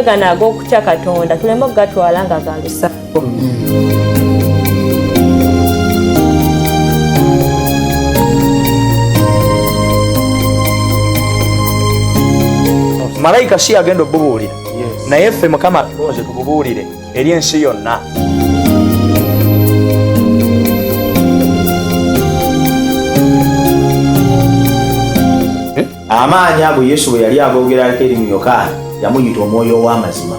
Amateeka gano ag'okutya Katonda tuleme okugatwala nga ga lusango. Malayika si yagenda obubuulira, naye ffe Mukama atulonze tububuulire eri ensi yonna. Amaanyi ago Yesu bwe yali agoogerako eri mu Yokaana, yamuyita omwoyo ow'amazima.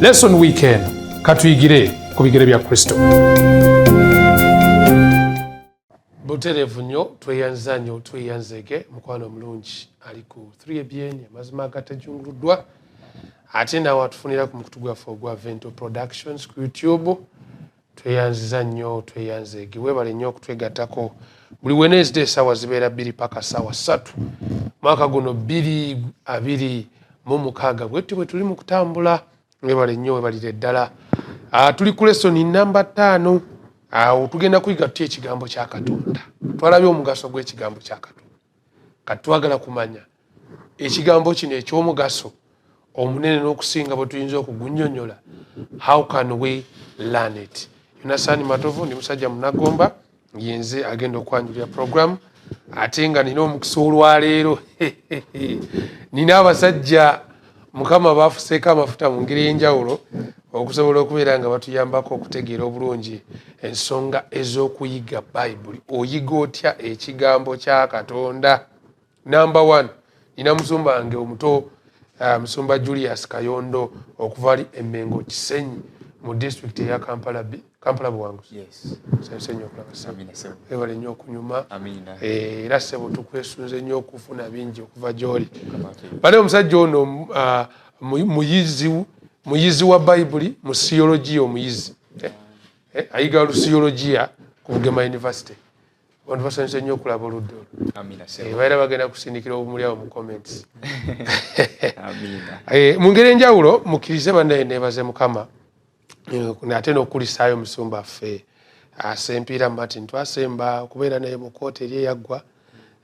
Lesson weekend katuyigire ku bigere bya Kristo. Butereevu nnyo, tweyanza nnyo, tweyanzege mukwano omulungi ali ku 3ABN amazima agatajunguluddwa, ate naawe atufunira ku mukutu gwaffe ogwa Vento Productions ku YouTube. Tweyanziza nnyo, tweyanzege, weebale nnyo okutwegattako buli Wednesday essaawa zibeera 2 paka ssaawa 3 mwaka guno 2026 bwetti bwe tuli mu kutambula. Webale nnyo, webalire ddala. Tuli ku lesoni namba 5. Awo tugenda kuyiga tutya ekigambo kya Katonda. Twalabye omugaso gw'ekigambo kya Katonda, kati twagala kumanya ekigambo kino eky'omugaso omunene n'okusinga bwe tuyinza okugunnyonnyola. How can we learn it? Yonasani Matovu, ndi musajja munagomba, yenze agenda okwanjulira program, ate nga nina omukisa olwaleero nina abasajja Mukama bafuseeko amafuta mu ngeri ey'enjawulo okusobola okubeera nga batuyambako okutegeera obulungi ensonga ez'okuyiga Bayibuli. Oyiga otya ekigambo kya Katonda? Namba 1, nina musumba wange omuto, Musumba Julius Kayondo okuva ali e Mengo Kisenyi mu disitulikiti eya Kampala Kampala Buwanguzi. Yes. Nsanyuse nnyo okulaba ssebo. Amina ssebo. Webale nnyo okunyuma. Amina. Era ssebo tukwesunze nnyo okufuna bingi okuva gy'oli. Bale omusajja ono muyizi wa Bayibuli, mu siyologiya omuyizi. Ayiga lusiyologiya ku Bugema University. Abantu basanyuse nnyo okulaba oludda olwo. Amina ssebo. Baera bagenda kusindikira obumuli awo mu comments. Amina. Mu ngeri enjawulo mukkirize bannaye neebaze Mukama. Ate n'okukulisaayo omusumba waffe Asempiira Martin. Twasemba okubeera naye mu kkooti eri eyaggwa,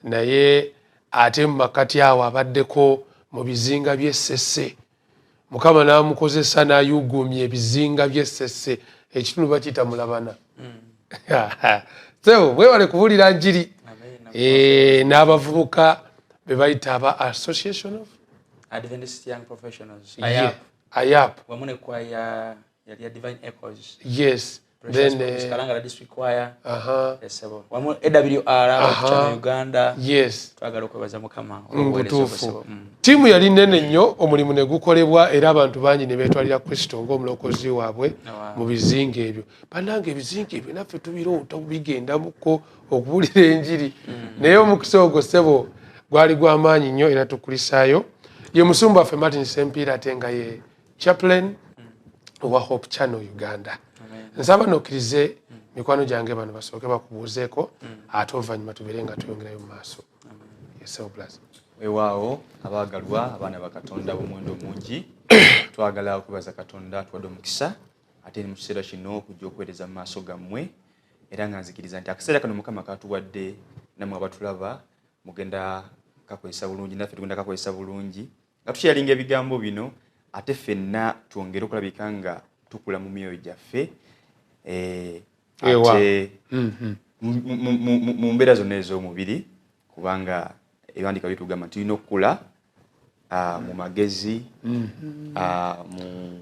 naye ate mu makkati awo abaddeko mu bizinga by'e Ssese. Mukama n'amukozesa n'ayuuguumya ebizinga by'e Ssese, ekitundu bakiyita Mulabana. So mwebale kubuulira njiri n'abavubuka be bayita aba Association of Adventist Young Professionals. Yeah. AYAP. Wamu ne choir yali ya Divine Echoes. Yes. Precious Then, Promise Kalangala District Choir. Yes, sebo. Wamu AWR, Channel Uganda. Yes. Twagala okwebaza Mukama olw'obuweereza bwe, Mbutuufu. sebo. Ttiimu yali nnene nnyo, omulimu ne gukolebwa era abantu bangi ne beetwalira Kristo ng'omulokozi waabwe mu bizinga ebyo. Bannange ebizinga ebyo naffe tubiroota bigendamuko okubuulira enjiri. Naye omukisa ogwo ssebo gwali gwa maanyi nnyo era tukulisaayo. Ye musumba waffe Martin Sempiira ate nga ye chaplain owa Hope Channel Uganda. Nsaba nokkirize mikwano gyange bano basooke bakubuuzeeko ate oluvannyuma tubeere nga tweyongerayo mu maaso. Yes, sir, bless. Weewaawo abaagalwa abaana ba Katonda ab'omuwendo omungi, twagala okwebaza Katonda atuwadde omukisa ate mu kiseera kino okujja okuweereza mu maaso gammwe, era nga nzikiriza nti akaseera kano Mukama katuwadde nammwe abatulaba mugenda kakozesa bulungi, naffe tugenda kakozesa bulungi nga tukyalinga ebigambo bino, ate ffenna twongere okulabika nga tukula mu myoyo gyaffe, ate mu mbeera zonna ez'omubiri, kubanga ebiwandiiko bitugamba nti tulina okukula mu magezi,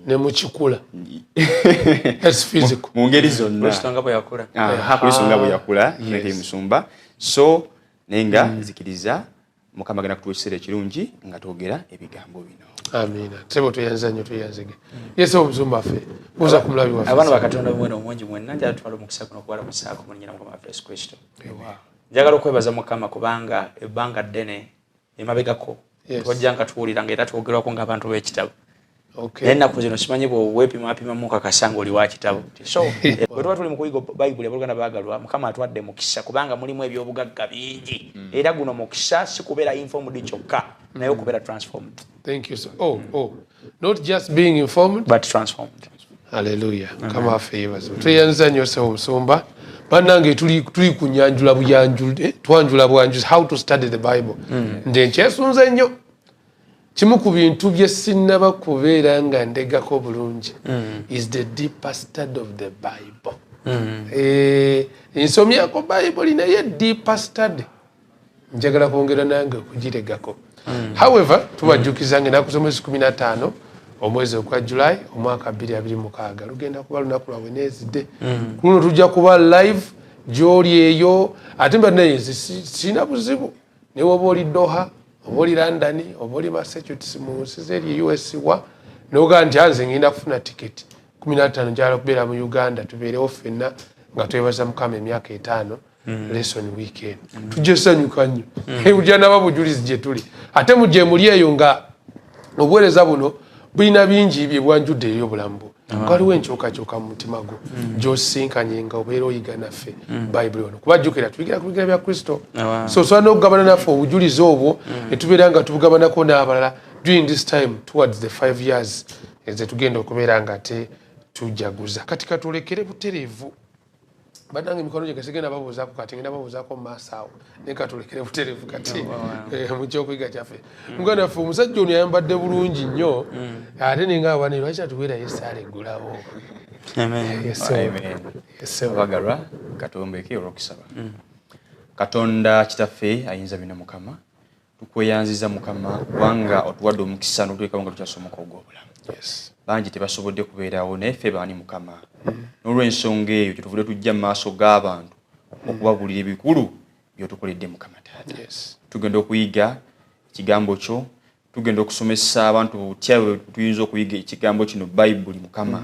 ne mu kikula. That's physical. Mu ngeri zonna. Kristo nga bwe yakula. Kristo nga bwe yakula, Yes. Nneke musumba. So naye nga nzikiriza Mukama agenda kutuwa ekiseera ekirungi nga twogera ebigambo bino. Amiina. Ssebo tweyanza nnyo, tweyanzege. Yesu omusumba waffe, buuza ku mulabi waffe. Abaana ba Katonda omuwendo omungi mwenna, njagala tutwale omukisa guno okubalamusaako mu linnya lya Mukama waffe Yesu Kristo. Njagala okwebaza Mukama kubanga ebbanga ddene emabegako twajja nga tuwulira nga era twogerwako ng'abantu b'ekitabo. Naye ennaku zino simanyi bw'oweepimapimamu okakasa ng'oli wa kitabo. So, bwe tuba tuli mu kuyiga Bayibuli, abooluganda baagalwa, Mukama atuwadde mukisa kubanga mulimu eby'obugagga bingi. Era guno mukisa si kubeera informed kyokka, naye okubeera transformed. Thank you, sir. Oh, oh. Not just being informed, but transformed. Aleluya, Mukama waffe yeebazibwe. Tweyanziza nnyo ssebo omusumba. Bannange, tuli kunyanjula buyanjule, twanjula bwanjuzi how to study the Bible. Nze nkyesunze nnyo. Kimu ku bintu bye sinnaba kubeera nga ndegako bulungi is the deeper study of the Bible. Nsomyako Bayibuli, naye deeper study njagala kwongera nange okugiregako. However, tubajjukiza nga enaku z'omwezi 15 omwezi ogwa July omwaka 2026 lugenda kuba lunaku lwa Wednesday. Ku luno tujja kuba live gy'oli eyo. Ate mba naye nze sirina buzibu, naye oba oli Doha, oba oli London, oba oli Massachusetts, mu nsi zeri US, wa nogaa nti anze ngenda kufuna tiketi 15, njagala kubeera mu Uganda, tubeerewo ffenna nga twebaza Mukama emyaka 5 lesson weekend. Tujja sanyuka nnyo, ujja naba bujulizi gye tuli. Ate mujje muli eyo nga obuweereza buno bulina bingi bye bwanjudde eri obulamu bwo. Waliwo enkyukakyuka mu mutima gwo gy'osinkanye nga obeera oyiga naffe Bayibuli ono, kuba jjukira tuyigira ku bigere bya Kristo. So osobola n'okugabana naffe obujulizi obwo ne tubeera nga tubugabanako n'abalala during this time towards the 5 years zetugenda okubeera nga ate tujaguza. Kati katulekere butereevu. Bannange, emikono gye sigenda babuuzaako kati, ngenda babuuzaako mu maaso awo, naye katulekere butereevu kati mu kyokuyiga kyaffe. Muganda waffe omusajja ono yayambadde bulungi nnyo, ate nenga abane lwaki atuweerayo essaala eggulawo? Amen. Yes, sir. Amen. Yes, sir. Abagalwa, katuwombeke olw'okusaba. Katonda Kitaffe ayinza byonna, Mukama, tukweyanziza Mukama kubanga otuwadde omukisa n'otuteekawo nga tukyasomoka ogw'obulamu. Bangi tebasobodde kubeerawo, naye ffe baani, Mukama? N'olw'ensonga eyo kyetuvudde tujja mu maaso g'abantu okubabuulira ebikulu by'otukoledde, Mukama Taata. Tugenda okuyiga ekigambo kyo, tugenda okusomesa abantu butya bwe tuyinza okuyiga ekigambo kino Bayibuli. Mukama,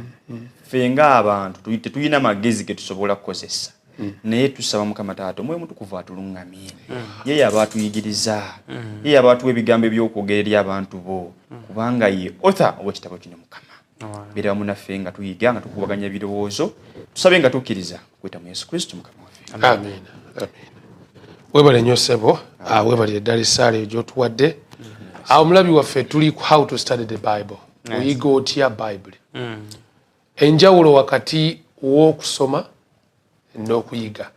ffe ng'abantu tetulina magezi ge tusobola kukozesa, naye tusaba Mukama Taata Omwoyo Mutukuvu atuluŋŋamye. Ye yaba atuyigiriza, ye yaba atuwa ebigambo ebyokwogera eri abantu bo, kubanga ye author ow'ekitabo kino. Mukama, beera wamu naffe nga tuyiga, nga tukubaganya ebirowoozo. Tusabe nga tukkiriza kweta mu Yesu Kristo Mukama waffe. Amen, amen. Webale nnyo ssebo. Webalire ddala essaala eyo gy'otuwadde. Omulabi waffe, tuli ku how to study the Bible, oyiga otya Bayibuli, enjawulo wakati w'okusoma n'okuyiga.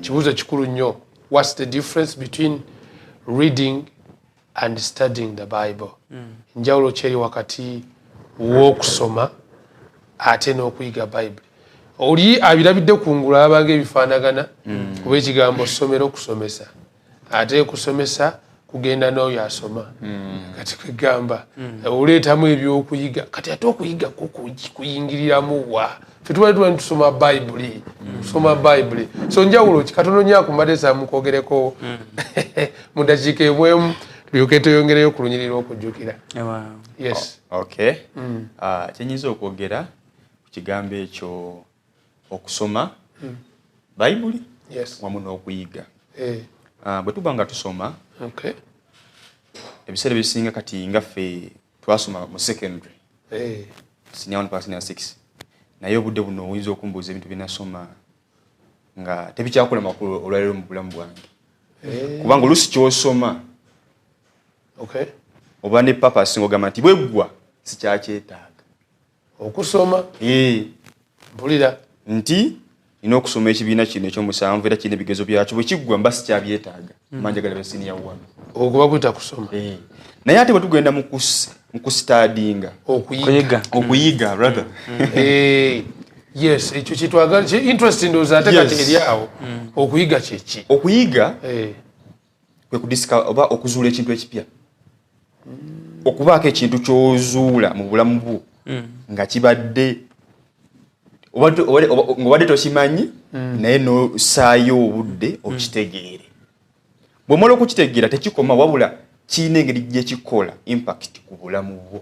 Kibuuzo kikulu nnyo: what's the difference between reading and studying the Bible? Njawulo kyeri wakati w'okusoma ate n'okuyiga Bayibuli? Oli abirabidde kungulu abanga ebifaanagana, kuba ekigambo ssomero kusomesa, ate kusomesa kugenda n'oyo asoma. Kati kwegamba oleetamu ebyokuyiga. Kati ate okuyiga kwo kuyingiriramu wa? Fe tubali tuba tusoma Bayibuli, tusoma Bayibuli, so njawulo ki? Katono nnyo akumbadde samukwogereko mu dakiika emwemu, tulyoke tweyongereyo ku lunyiriri okujjukira. Yes. Okay. Ah, kyenyinza okwogera ku kigambo ekyo okusoma Bayibuli wamu n'okuyiga. Ah, bwe tuba nga tusoma, ebiseera ebisinga kati nga ffe twasoma mu secondary, senior one paka senior six, naye obudde buno oyinza okumbuuza ebintu byenasoma nga tebikyakola makulu olwaleero mu bulamu bwange, kubanga oluusi kyosoma oba ne purpose ng'ogamba nti bweggwa sikyakyetaaga. Okusoma. Mpulira. Nti nina okusoma ekibiina kino ekyomusanvu, era kirina ebigezo byakyo, bwe kiggwa mba sikyabyetaaga, mba njagala be senior one. Okuba kuyita kusoma. Naye ate bwe tugenda mu kustudyinga, okuyiga. Kuyiga. Okuyiga rather. Yes, ekyo kyetwagala, interest ndowooza ate kati eri awo. Okuyiga kyeki? Okuyiga kwe kudiscover oba okuzuula ekintu ekipya, okubaako ekintu ky'ozuula mu bulamu bwo nga kibadde ng'obadde tokimanyi, naye nosaayo obudde okitegeere. Bw'omala okukitegeera, tekikoma, wabula kirina engeri gyekikola impact ku bulamu bwo.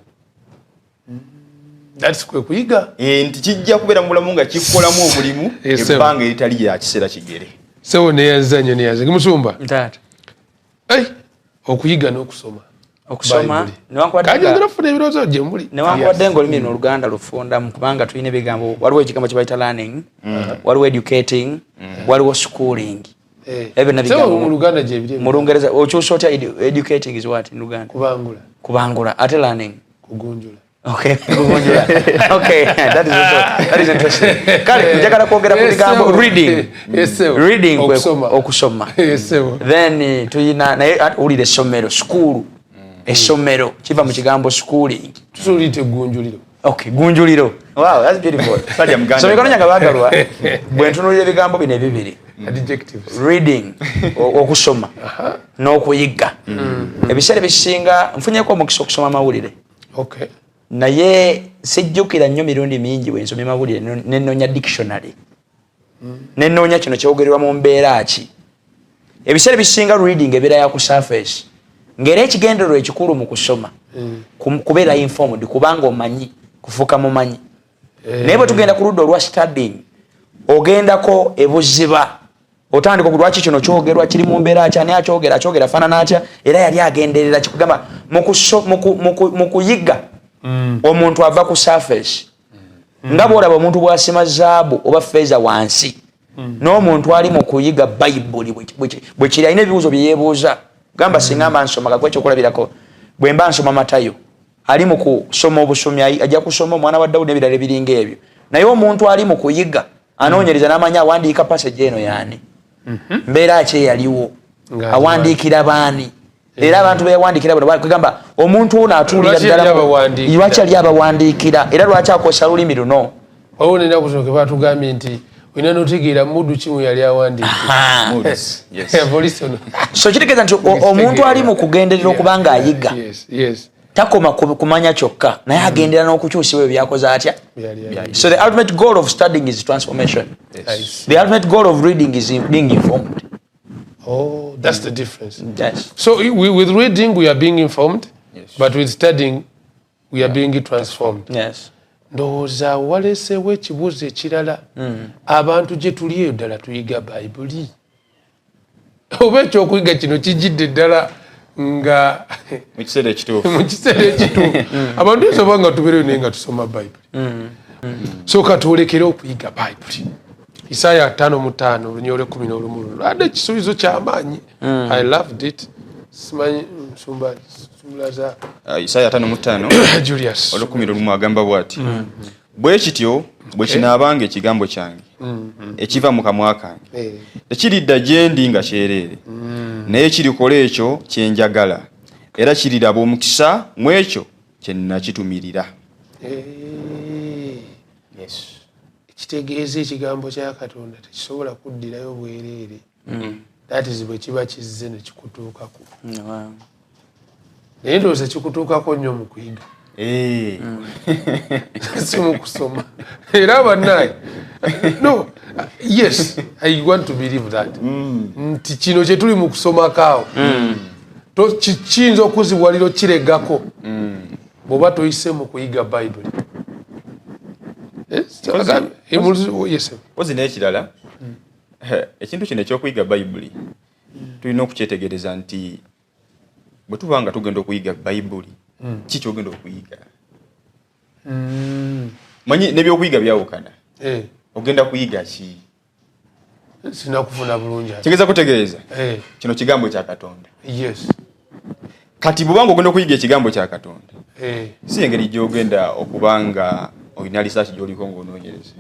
That's kwe kuyiga. Nti kijja kubeera mu bulamu nga kikolamu omulimu ebbanga eritali lya kiseera kigere. Sebo, neyanziza nnyo, neyanziza musumba. Taata. Ei, okuyiga n'okusoma. Okusoma Bayibuli. newankubadde Kati njagala okufuna ebirowoozo gye muli. Newankubadde nga olulimi luno Oluganda lufundamu, kubanga tulina ebigambo. Waliwo ekigambo kye bayita learning, waliwo educating, waliwo schooling. Ebyo byonna Sebo, bigambo. mu Luganda gye biri? Mu Lungereza okyusa otya? Educating is what in Luganda? Kubangula. Kubangula. Ate learning? Kugunjula. Okay, kugunjula. Okay, that is also, that is interesting. Kale njagala kwogera ku bigambo reading. Yes, Reading okusoma. Okusoma. Yes, Then tuyina naye owulira essomero, school. Essomero kiva mu kigambo schooling. Tusuliyita eggunjuliro. Okay, gunjuliro. Wow, that's beautiful. Sajja Muganda. So mikono nyange baagalwa bwe ntunuulira ebigambo bino ebibiri. Adjectives. Reading, okusoma n'okuyiga. Ebiseera ebisinga nfunyeko omukisa okusoma amawulire. Okay. Naye sijjukira nnyo mirundi mingi bwe nsomye mawulire ne nnoonya dictionary. Ne nnoonya kino kyogererwa mu mbeera ki. Ebiseera ebisinga reading ebeera ya ku surface. Ng'era ekigendererwa ekikulu mu kusoma kubeera informed, kubanga omanyi, kufuuka mumanyi. Naye bwe tugenda ku ludda olwa studying, ogendako ebuziba, otandika lwaki kino kyogerwa, kiri mu mbeera ki, ani akyogera, akyogera afaanana atya, era yali agenderera kikugamba mu kuyiga omuntu ava ku surface nga bw'olaba omuntu bw'asima zaabu oba feeza wansi, n'omuntu ali mu kuyiga Bayibuli bwe kiri, alina ebibuuzo bye yeebuuza. Gamba singa mba nsoma, kakuwa ekyokulabirako, bwe mba nsoma Matayo, ali mu kusoma obusomi ajja kusoma omwana wa Dawudi n'ebirala ebiringa ebyo, naye omuntu ali mu kuyiga anoonyereza n'amanya awandiika passage eno yaani, mbeera ki eyaliwo, Nga awandiikira baani, era abantu beyawandiikira bano kugamba omuntu ono atuulira Lwaki yali ddala abawandiikira? Lwaki yali abawandiikira, era lwaki akozesa lulimi luno? Waliwo nenaku zino ke batugambye nti olina notegeera mood kimu yali awandiikira. Moods, yes. Poliisi ono. So kitegeeza nti omuntu ali mu kugenderera okuba nga ayiga Yes, yes. takoma kumanya kyokka, naye agendera n'okukyusibwa ebyo byakoze atya. Yali ayiga. So the ultimate goal of studying is transformation. I see. The ultimate goal of reading is being informed. Oh, that's the difference. Yes. So with reading we are being informed, Yes. but with studying we are being transformed. Yes. Ndowooza waleeseewo ekibuuzo ekirala. Abantu gye tuli eyo ddala tuyiga Bayibuli, oba ekyokuyiga kino kijjidde ddala nga mu kiseera ekituufu? Mu kiseera ekituufu abantu tuyinza oba nga tubeereyo naye nga tusoma Bayibuli. So katwolekere okuyiga Bayibuli. Isaaya 55 olunyiriri olw'e-11 luno adde ekisuubizo kyamaanyi. I loved it. Simanyi nsumba sumulaza. Isaaya 55 Julius. olw'e-11 agamba bw'ati: "Bwe kityo bwe kinaabanga ekigambo kyange ekiva mu kamwa kange, tekiridda gye ndi nga kyereere, naye kirikola ekyo kye njagala, era kiriraba omukisa mu ekyo kye nakitumirira." Ekitegeeza ekigambo kya Katonda tekisobola kuddirayo bwereere. That is bwe kiba kizze ne kikutuukako. Naye ndowooza kikutuukako nnyo mu kuyiga, si mu kusoma. Era bannaye, no, yes, I want to believe that nti kino kye tuli mu kusomako awo kiyinza okuzibwalira okiregako bw'oba toyise mu kuyiga Bayibuli. Yes. Ozi n'ekirala, ekintu kino ekyokuyiga Bayibuli tulina okukyetegereza nti bwe tuba nga tugenda okuyiga Bayibuli, ki kyogenda okuyiga? Manyi n'ebyokuyiga byawukana. Ogenda kuyiga ki? Sinakufuna bulungi ate. Kigeza kutegeeza kino kigambo kya Katonda. Kati bwobanga ogenda okuyiga ekigambo kya Katonda, si engeri gyogenda okuba nga olina research gyoliko ng'onoonyereza.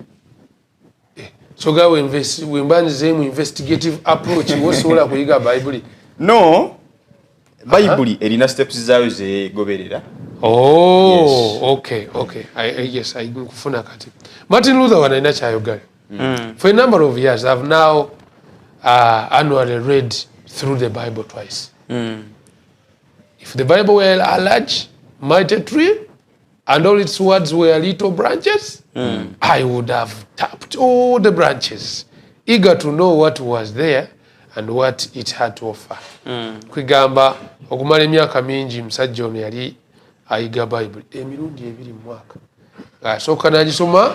So ga wemba nzeemu investigative approach, wosobola kuyiga Bayibuli? No, Bayibuli erina steps zaayo zegoberera. Oh, Yes. okay. Yes, nkufuna kati. Martin Luther wano alina kyayogera. "For a number of years, I've now annually read through the Bible twice. If the Bible were a large, mighty tree, and all its words were little branches, I would have tapped all the branches, eager to know what was there and what it had to offer." Kwigamba okumala emyaka mingi musajja ono yali ayiga Bayibuli emirundi ebiri mu mwaka, ng'asooka n'agisoma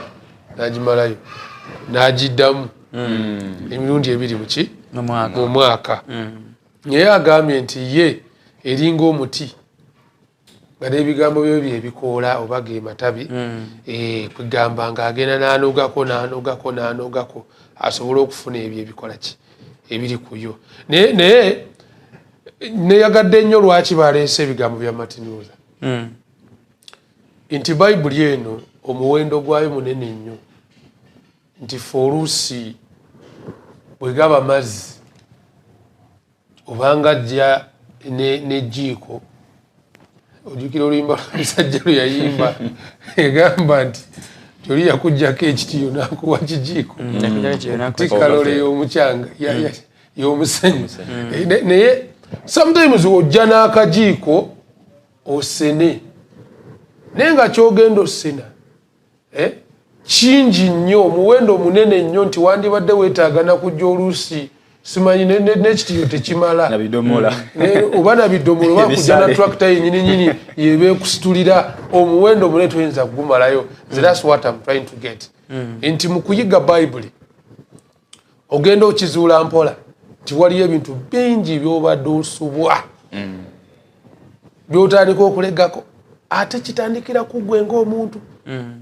n'agimalayo, n'agiddamu emirundi ebiri muki? Mu mwaka. Mu mwaka. Naye agambye nti ye eringa omuti nga n'ebigambo byo byebikoola oba ge matabi. Kwegamba ng'agenda n'anogako n'anogako n'anogako asobole okufuna ebyo ebikola ki ebiri ku yo. Naye neyagadde nnyo lwaki baleese ebigambo bya Martin Luther. Nti Bayibuli eno omuwendo gwayo munene nnyo, nti ffe oluusi bwe gaba mazzi obanga ajja n'ejjiiko. Ojjukira oluyimba lw'omusajja lwe yayimba, egamba nti oli yakuggyako ekitiyo n'akuwa kijiiko, tikalole y'omukyanga y'omusenyu. Naye sometimes ojja n'akajiiko osene, naye nga kyogenda osena kingi nnyo, omuwendo munene nnyo, nti wandibadde weetaaga nakujja oluusi simanyi n'ekitiyo tekimala, oba nabidomola, oba kujja na tractor yenyini nyini yeba ekusitulira omuwendo munene, toyinza kugumalayo. Nze that's what I'm trying to get, nti mu kuyiga Bayibuli ogenda okizuula mpola nti waliyo ebintu bingi byobadde osubwa, byotandika okulegako, ate kitandikira ku ggwe ng'omuntu.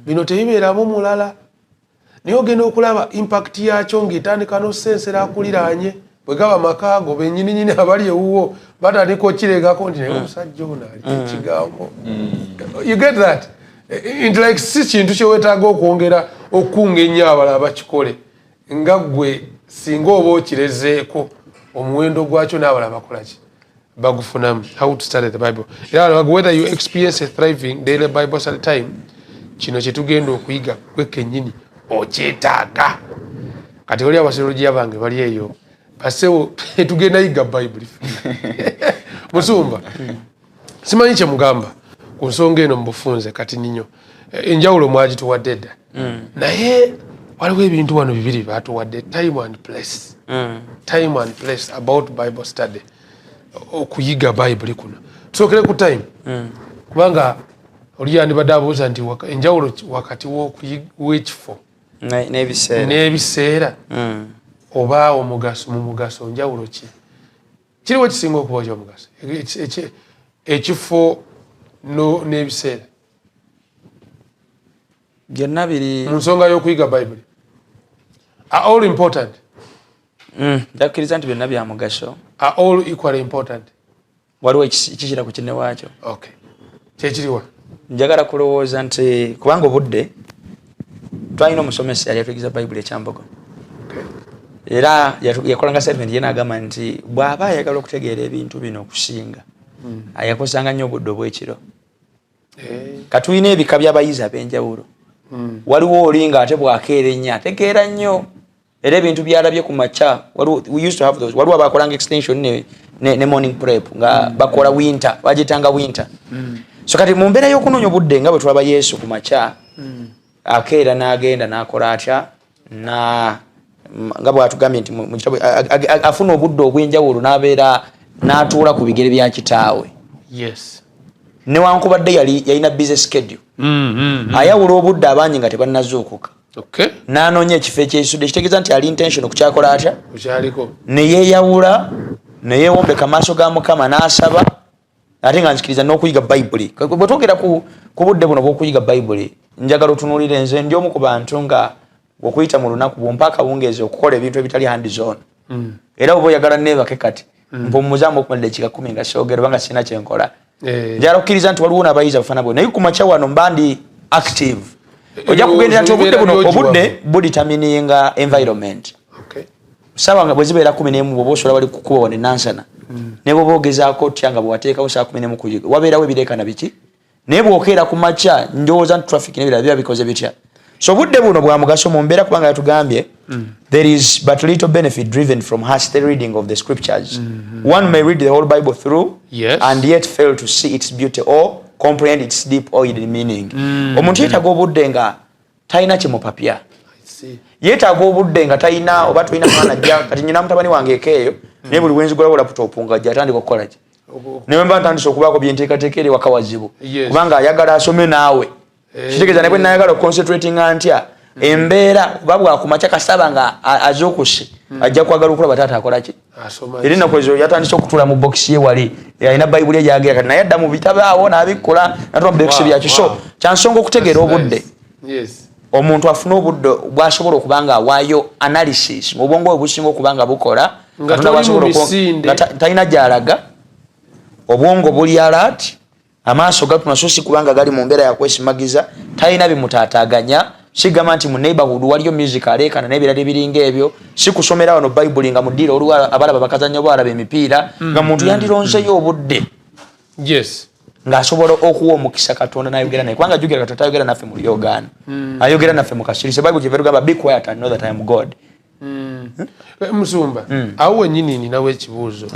Bino tebibeeramu mulala, naye ogenda okulaba impact yakyo ng'etandika n'osensera akuliraanye. Bwe gaba makaago, bennyininyini abali ewuwo batandika okiregako nti naye omusajja ono aliko ekigambo. You get that? Nti like si kintu kyewetaaga okwongera okukunga ennyo abalala bakikole, nga ggwe singa oba okirezeeko omuwendo gwakyo n'abalala bakolaki, bagufunamu. How to study the Bible. Era whether you experience a thriving daily Bible study time, kino kyetugenda okuyiga gwe kennyini okyetaaga. Kati oli abaserologiya bange bali eyo, basewo, tugenda yiga Bayibuli. Musumba, simanyi kyemugamba ku nsonga eno mu bufunze. Kati ninyo enjawulo mwagituwadde edda, naye waliwo ebintu wano bibiri batuwadde, time and place. Time and place about Bible study, okuyiga Bayibuli kuno. Tusookere ku time, kubanga oli yandibadde abuuza nti enjawulo wakati w'ekifo n'ebiseera oba omugaso, mu mugaso njawulo ki kiriwo kisinga okuba ekyomugaso, ekifo n'ebiseera? Byonna biri mu nsonga y'okuyiga Bayibuli, are all important? Njakkiriza nti byonna bya mugaso. Are all equally important? Waliwo ekikira ku kinne waakyo. Okay, kyekiriwa? Njagala kulowooza nti kubanga obudde, twalina omusomesa yali atuyigiza Bayibuli ekyambogo, era yakolanga statement ye n'agamba nti bw'aba ayagala okutegeera ebintu bino okusinga, yakozesanga nnyo obudde obw'ekiro. Katulina ebika by'abayizi ab'enjawulo. Waliwo oli nga ate bw'akeera ennyo ategeera nnyo, era ebintu byalabye ku makya. We used to have those. Waliwo abakolanga extension ne morning prep nga bakola winter, bagiyitanga winter. So kati mu mbeera y'okunoonya obudde, nga bwe tulaba Yesu ku makya akeera n'agenda n'akola atya, na nga bwatugambye nti mu kitabo afuna obudde obw'enjawulo n'abeera n'atuula ku bigere bya kitaawe. Newankubadde yali yalina busy schedule, ayawula obudde abangi nga tebannazuukuka n'anoonya ekifo ekyesudde, ekitegeeza nti ali intention okukyakola atya, okyaliko, neyeeyawula, neyeewombeka maaso ga Mukama n'asaba. Ate nga nzikiriza n'okuyiga Bayibuli, bwe twogera ku budde buno bw'okuyiga Bayibuli, njagala otunuulire. Nze ndi omu ku bantu nga okuyita mu lunaku bwompa akawungeezi okukola ebintu ebitali hands on, era oba oyagala neebake kati, mpumuzaamu okumala eddakiika 10 nga soogera oba nga sirina kyenkola. Njagala okukkiriza nti waliwo n'abayizi abafaana bwe, naye ku makya wano mba ndi active. Ojja kugendera nti obudde buno, obudde budetermininga environment. Saawa nga bwe zibeera 11, bwoba osobola wali kukuba wano enansana, ne bwoba ogezaako otya nga bwewateekawo saa 11 kuyiga, wabeerawo ebireekana biki. Naye bw'okeera ku makya, ndowooza nti traffic n'ebirala biba bikoze bitya. So obudde buno bwa mugaso mu mbeera, kubanga yatugambye there is but little benefit driven from hasty reading of the scriptures. One may read the whole Bible through and yet fail to see its beauty or comprehend its deep or hidden meaning. Omuntu yeetaaga obudde nga talina kimupapya, yeetaaga obudde nga talina oba tolina mwana ajja. Kati nyina mutabani wange eka eyo, naye buli wenzigulawo laptop nga ajja atandika okukola ki, naye mba ntandise okubaako byenteekateeka eri waka wazibu, kubanga ayagala asome naawe. Kitegeeza naye bwe nayagala okuconcentratinga ntya embeera oba bwakumakya kasaba nga azuukuse, ajja kwagala okulaba taata akola ki. Era ennaku ezo yatandise okutuula mu bokisi ye wali alina Bayibuli egyagera, kati naye adda mu bitabo awo n'abikkola natula mu bokisi byakyo. So kyansonga okutegeera obudde, omuntu afune obudde bwasobola okuba nga awaayo analysis mu bwongo bwe businga okuba nga bukola, talina gyalaga, obwongo buli alert. Amaaso gatuna, so si kubanga gali mu mbeera yakwesimagiza, talina bimutaataaganya. Sigamba nti mu neighborhood waliyo music aleekana n'ebirala ebiringa ebyo. Si kusomera wano Bayibuli nga mu ddiiro oliwo abalaba bakazannya oba balaba emipiira, nga muntu yandironzeyo obudde ng'asobola okuwa omukisa Katonda n'ayogera naye, kubanga jjukira Katonda tayogera naffe mu lyogaano, ayogera naffe mu kasirise. Bayibuli kyeva egamba, "Be quiet and know that I am God." Musumba, awo wennyini ninawo ekibuuzo.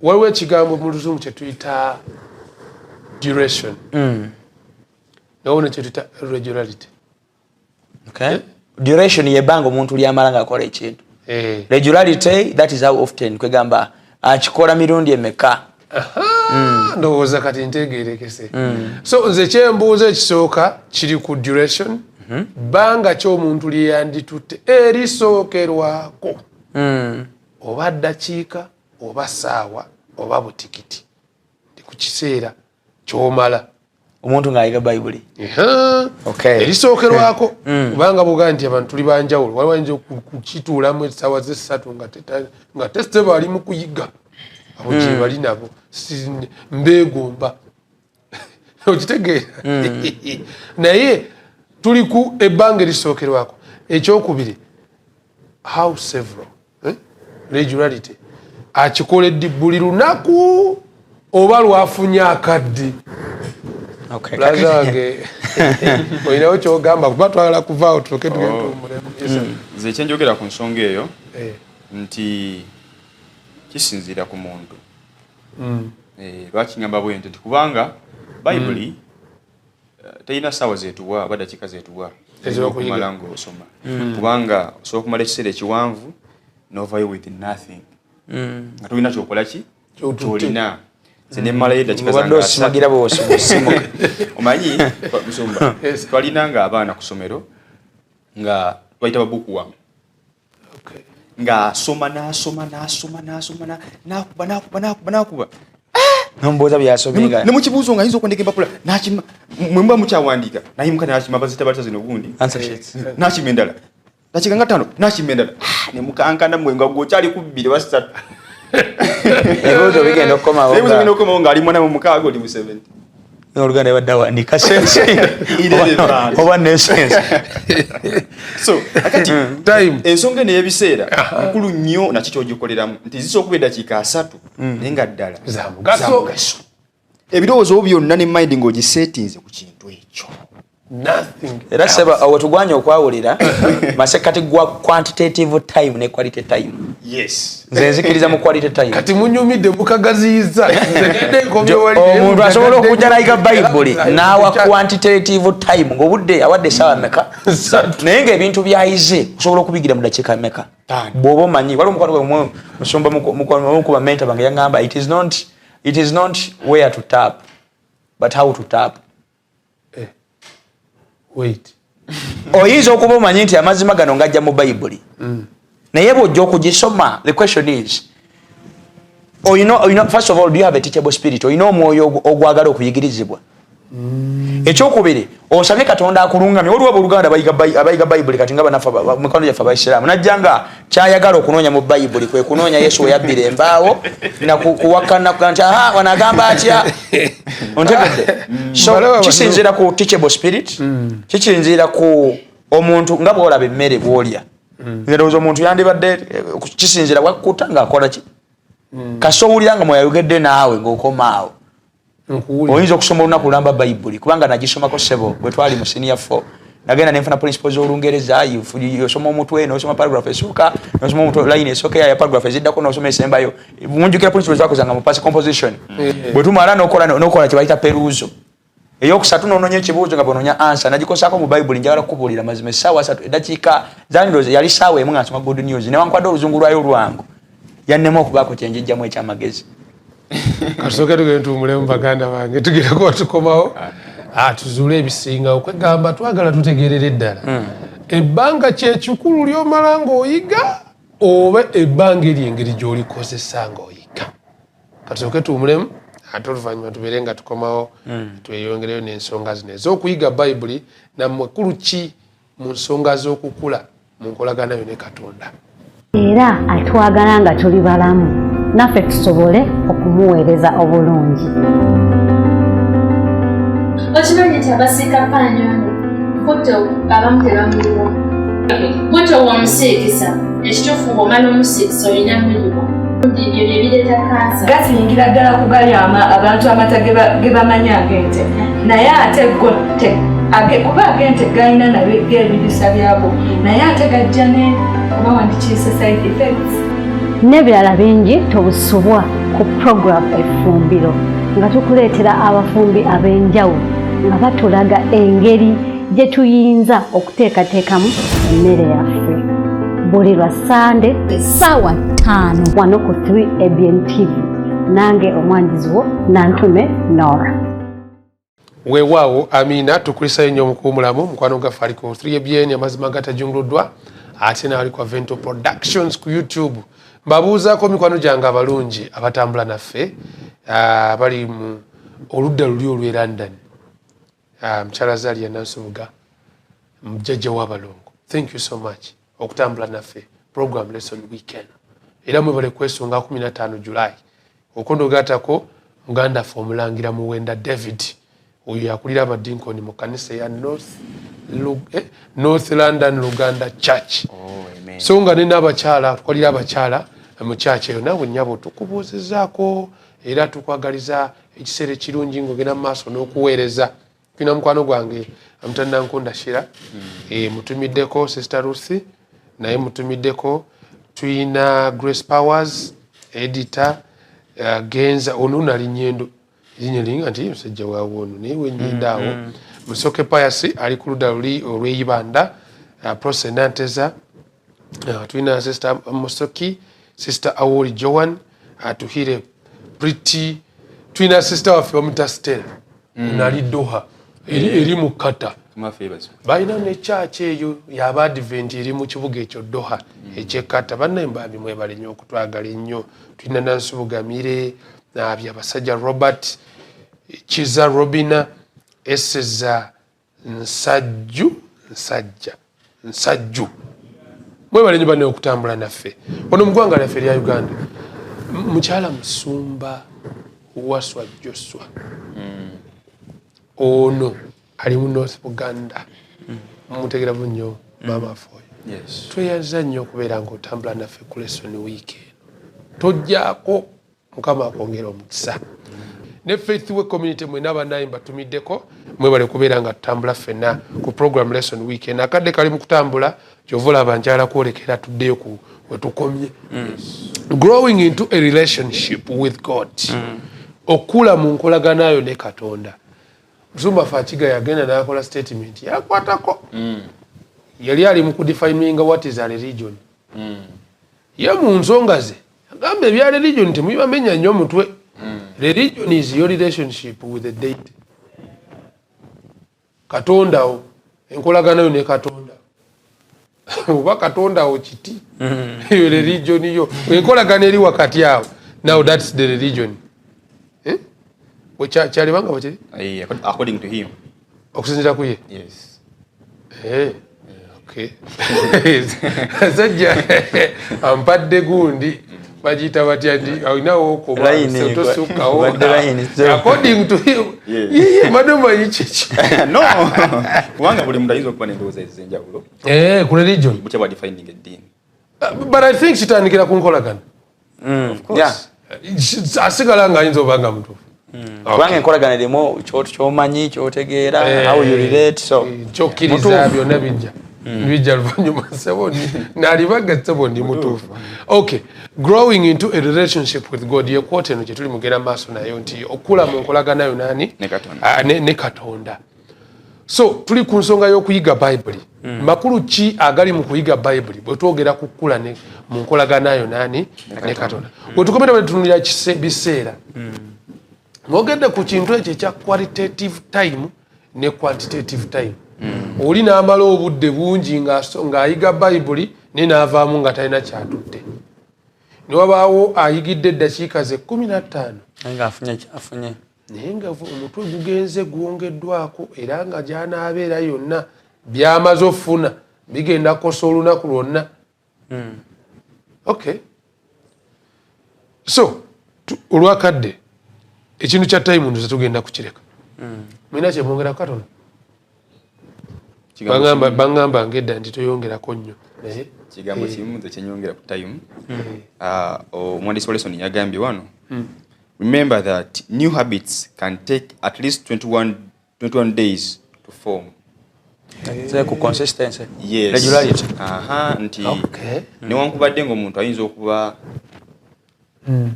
Waliwo ekigambo mu Luzungu kye tuyita duration, nawo ne kyetuyita regularity. Okay. Duration yebbanga omuntu lyamala ng'akola ekintu. Regularity, that is how often, kwegamba akikola mirundi emeka. Ndowooza kati ntegerekese. So nze kyembuuza ekisooka kiri ku duration, bbanga ki omuntu lyeyanditutte erisookerwako, oba ddakiika oba saawa oba butikiti, ndi ku kiseera kyomala omuntu ng'ayiga Bayibuli. Erisookerwako, kubanga bwogaa nti abantu tuli banjawulo, waliwo ayinza kukituulamu essaawa zessatu nga tesiteba ali mu kuyiga, abo gye bali nabo mbeegomba, okitegeera? Naye tuli ku ebbanga erisookerwako. Ekyokubiri, how several, eh? Regularity, akikola eddi, buli lunaku oba lwafunye akadde? Brother wange, olinawo kyogamba? Kuba twagala kuvaawo tuloke tugende tuwummulemu. Nze ekyenjogera ku nsonga eyo nti kisinziira ku muntu. Lwaki ngamba bwe nti? Nti kubanga Bayibuli terina ssaawa zetuwa oba dakiika zetuwa Ez'okuyiga. okumala ng'osoma, kubanga osobola okumala ekiseera ekiwanvu novayo with nothing, nga tolina kyokola ki. Kyotutte. Kyolina. Nze nemmalayo eddakiika Obadde zange osimagira 30. bwosimuka. Omanyi musumba, twalinanga abaana ku ssomero nga bayita ba bookworm, ng'asoma n'asoma n'asoma n'asoma n'akuba n'akuba n'akuba n'akuba. Nomubuuza byasomye nga Ne mukibuuzo nga ayinza okwandika empapula n'akima, mwe muba mukyawandiika nayimuka n'akima, bazita batya zino gundi? Answer sheets. N'akima endala, dakiika nga 5 n'akima endala. Ah, ne mukankana mwe nga gwe okyali ku 2 oba 3. Ebibuuzo bigenda okukomawo. Ebibuuzo bigenda okukomawo ng'ali mwana mu 6, oli mu 70. Oluganda yabadde awandiika sense Irrelevant. oba nonsense. So akati Time. ensonga eno ey'ebiseera nkulu nnyo, naki kyogikoleramu, nti zisobola okuba eddakiika 30 naye nga ddala Za mugaso. za mugaso. Ebirowoozo byonna ne mind ng'ogisetinze ku kintu ekyo. Nothing. Era seba, awo tugwanye okwawulira masekati gwa quantitative time ne quality time. Nze nzikiriza mu quality time. Kati munyumidde, mukagaziyiza. Nze ngende nkomye wali. Omuntu asobola okujja nayiga Bayibuli n'awa quantitative time ng'obudde awadde essaawa meka, naye ng'ebintu byayize osobola okubigira mu dakiika meka bw'oba omanyi. Waliwo omukwano gwange musumba, mukuba mentor bange, yaŋŋamba, it is not where to tap but how to tap." Wait. Oyinza okuba omanyi nti amazima gano ngajja mu Bayibuli, naye bw'ojja okugisoma, the question is, oyina, first of all, do you have a teachable spirit? Oyina omwoyo ogwagala okuyigirizibwa? Ekyokubiri, osabye Katonda akulungamye? Waliwo abooluganda abayiga Bayibuli kati nga banaffe mikwano gyaffe Abaisiraamu, najja nga kyayagala okunoonya mu Bayibuli kwe kunoonya Yesu we yabbira embaawo nakuwakana nti aha, wano agamba atya? Ontegedde? So Balaba kisinziira ku teachable spirit, kisinziira ku omuntu nga bwolaba emmere bwolya. Nze ndowooza omuntu yandibadde kisinziira bwakkuta ng'akola ki, kasita owulira nga mweyayogedde naawe ng'okomaawo. Nkuwulira. Oyinza okusoma olunaku lulamba Bayibuli, kubanga nagisomako sebo bwe twali mu senior 4, nagenda nenfuna principles z'Olungereza. Osoma omutwe, nosoma paragraph esooka, nosoma omutwe line esooka ya paragraph eziddako, nosoma esembayo. Munjukira principles zakozanga mu past composition. Bwe tumala nokola kye bayita perusal eyokusatu, nononya ekibuuzo nga bwononya answer. Nagikosaako mu Bayibuli. Njagala kukubuulira mazima, essaawa 3 eddakiika zandiroze yali saawa 1 nga nsoma Good News, newankwadde oluzungu lwayo lwangu, yannema okubaako kyenjijjamu ekyamagezi. Kasooke tugende tuwumulemu, baganda bange, tugenda kuba tukomawo. Ah, tuzuule ebisingawo. Kwegamba twagala tutegeerere ddala ebbanga kyekikulu lyomala ng'oyiga oba ebbanga eryo engeri gy'olikozesa ng'oyiga. Katusooke tuwumulemu, ate oluvannyuma tubeere nga tukomawo, tweyongereyo n'ensonga zino ez'okuyiga Bayibuli nammwe kulu ki mu nsonga z'okukula mu nkolagana yo ne Katonda. Era atwagala nga tuli balamu, naffe tusobole okumuweereza obulungi. Okimanyi nti abasiika ppaanyi ono butto abamu tebamuyiwa. Butto w'omusiikisa ekituufu ng'omala omusiikisa olina muyiwa. Ebyo bye bireeta kansa. Gasingira ddala ku gali abantu amata ge bamanyi ag'ente, naye ate go kuba ag'ente galina nabyo ebirisa byago, naye ate gajja ne oba wandikiise side effects. N'ebirala bingi tobusubwa ku program Effumbiro, nga tukuleetera abafumbi ab'enjawulo nga batulaga engeri gye tuyinza okuteekateekamu emmere yaffe, buli lwa Sande ssaawa 5 wano ku 3 ABN TV. Nange omwanjizi wo Nantume Nora. Weewaawo, amiina. Tukulisayo nnyo omukuumulamu mukwano gwaffe ali ku 3 ABN, amazima gatajunguluddwa, ate naali kwa Vento Productions ku YouTube. Mbabuuzaako mikwano gyange abalungi abatambula naffe, bali mu oludda luli olw'e London. Mukyala Zalia Nansubuga, mujjajja w'abalongo, thank you so much okutambula naffe program Lesson Weekend, era mwebale kwesunga 15 July. Okondogatako muganda ffe omulangira Muwenda David, oyo yakulira abadinkoni mu kanisa eya North London Luganda Church. Oh, so nga nina abakyala, tukolera abakyala mu church eyo. Naawe nnyabo tukubuuzizaako era tukwagaliza ekiseera ekirungi ng'ogenda mu maaso n'okuweereza. Tulina mukwano gwange Amutanda Shira, mutumiddeko Sister Ruth, naye mutumiddeko. Tuyina Grace Powers editor, Genza ono nali nyendo erinnya linga nti musajja waawe ono, naye wenyenda awo. Musoke Pius ali ku ludda luli olw'eibanda, Prose Nanteza, tulina Sister Musoki, Sister Awoli Joan, Tuhire Pretty, tulina sister waffe bamuta Stella, nali Doha eri mu Kata. Balina ne church eyo y'Abadvent eri mu kibuga ekyo Doha ekyekata. Bannaye mbambi mwebale nnyo okutwagala ennyo. Tulina Nansubuga Mire, Byabasajja Robert, Kiza Robina, Eseza Nsajju, Nsajja Nsajju, mwebale nnyo bannaye okutambula naffe wano mu ggwanga lyaffe erya Uganda. Mukyala Musumba Waswa Joswa, ono ali mu North Buganda, mumutegeeramu nnyo maama affe oyo. Tweyaza nnyo okubeera nga otambula naffe ku Lesson Week eno, tojjaako. Mukama akwongera omukisa ne Faith Way Community mwena banaye mbatumiddeko, mwebale kubeera nga tutambula ffenna ku program Lesson Week eno. Akadde kali mu kutambula, kyova olaba njala kwolekera tuddeyo ku wetukomye, growing into a relationship with God, okula mu nkolaganayo ne Katonda. Musumba Fakiga yagenda n'akola statement yakwatako, yali ali mu kudefininga what is a religion. Ye mu nsonga ze agamba ebya religion temubibamenya nnyo omutwe. Religion is your relationship with the deity, Katondawo, enkolaganayo ne Katonda, oba Katondawo kiti, eyo religion yo, enkolagana eri wakati awo. Now that's the religion, eh? Kyalibanga bwekiri. According to him. Okusinzira ku ye. Yes. Eh, okay. Sajja ampadde gundi bagiyita batya, ndi olinawo Line, tosukkawo. Badde line, so- According to him. Yiye mbadde manyi kiki. No, kubanga buli muntu ayinza okuba n'endowooza ez'enjawulo Eh, ku religion. butya bwa defining eddiini. But I think kitandikira ku nkolagana. Of course. Asigala nga ayinza oba nga mutuufu. Kubanga enkolagana erimu kyomanyi, kyotegeera, Eh, how you relate, so kyokkiriza mutuufu. Byonna bijja luvannyuma. Sebo nalibaga, sebo ndi mutuufu. Okay, growing into a relationship with God ye quote eno gyetuli mugenda maaso nayo, nti okula mu nkolaganayo nani? Ne Katonda. Ah, ne Katonda. So tuli ku nsonga y'okuyiga Bayibuli. Makulu ki agali mu kuyiga Bayibuli bwe twogera ku kukula mu nkolaganayo nani? Ne Katonda. Bwe tukomera bwe tutunulira biseera, ng'ogedde ku kintu ekyo ekya qualitative time ne quantitative time, oli n'amala obudde bungi ng'ayiga Bayibuli, naye n'avaamu nga talina kyatutte, ne wabaawo ayigidde eddakiika ze 15 naye ng'afunye kyafunye, naye nga omutwe gugenze gwongeddwako, era nga gy'anaabeera yonna by'amaze ofuna bigenda kukosa olunaku lwonna. Okay, so olwakadde ekintu kya time ndoza tugenda kukireka. Mulina kyemwongerako katono? Baŋŋamba ngedda nti toyongerako nnyo. Kigambo kimu nze kyenyongera ku time. Omuwandiisi wa lesson yagambye wano, remember that new habits can take at least 21 days to form. Ku consistency. Yes. Regularity. Aha, nti newankubadde ng'omuntu ayinza okuba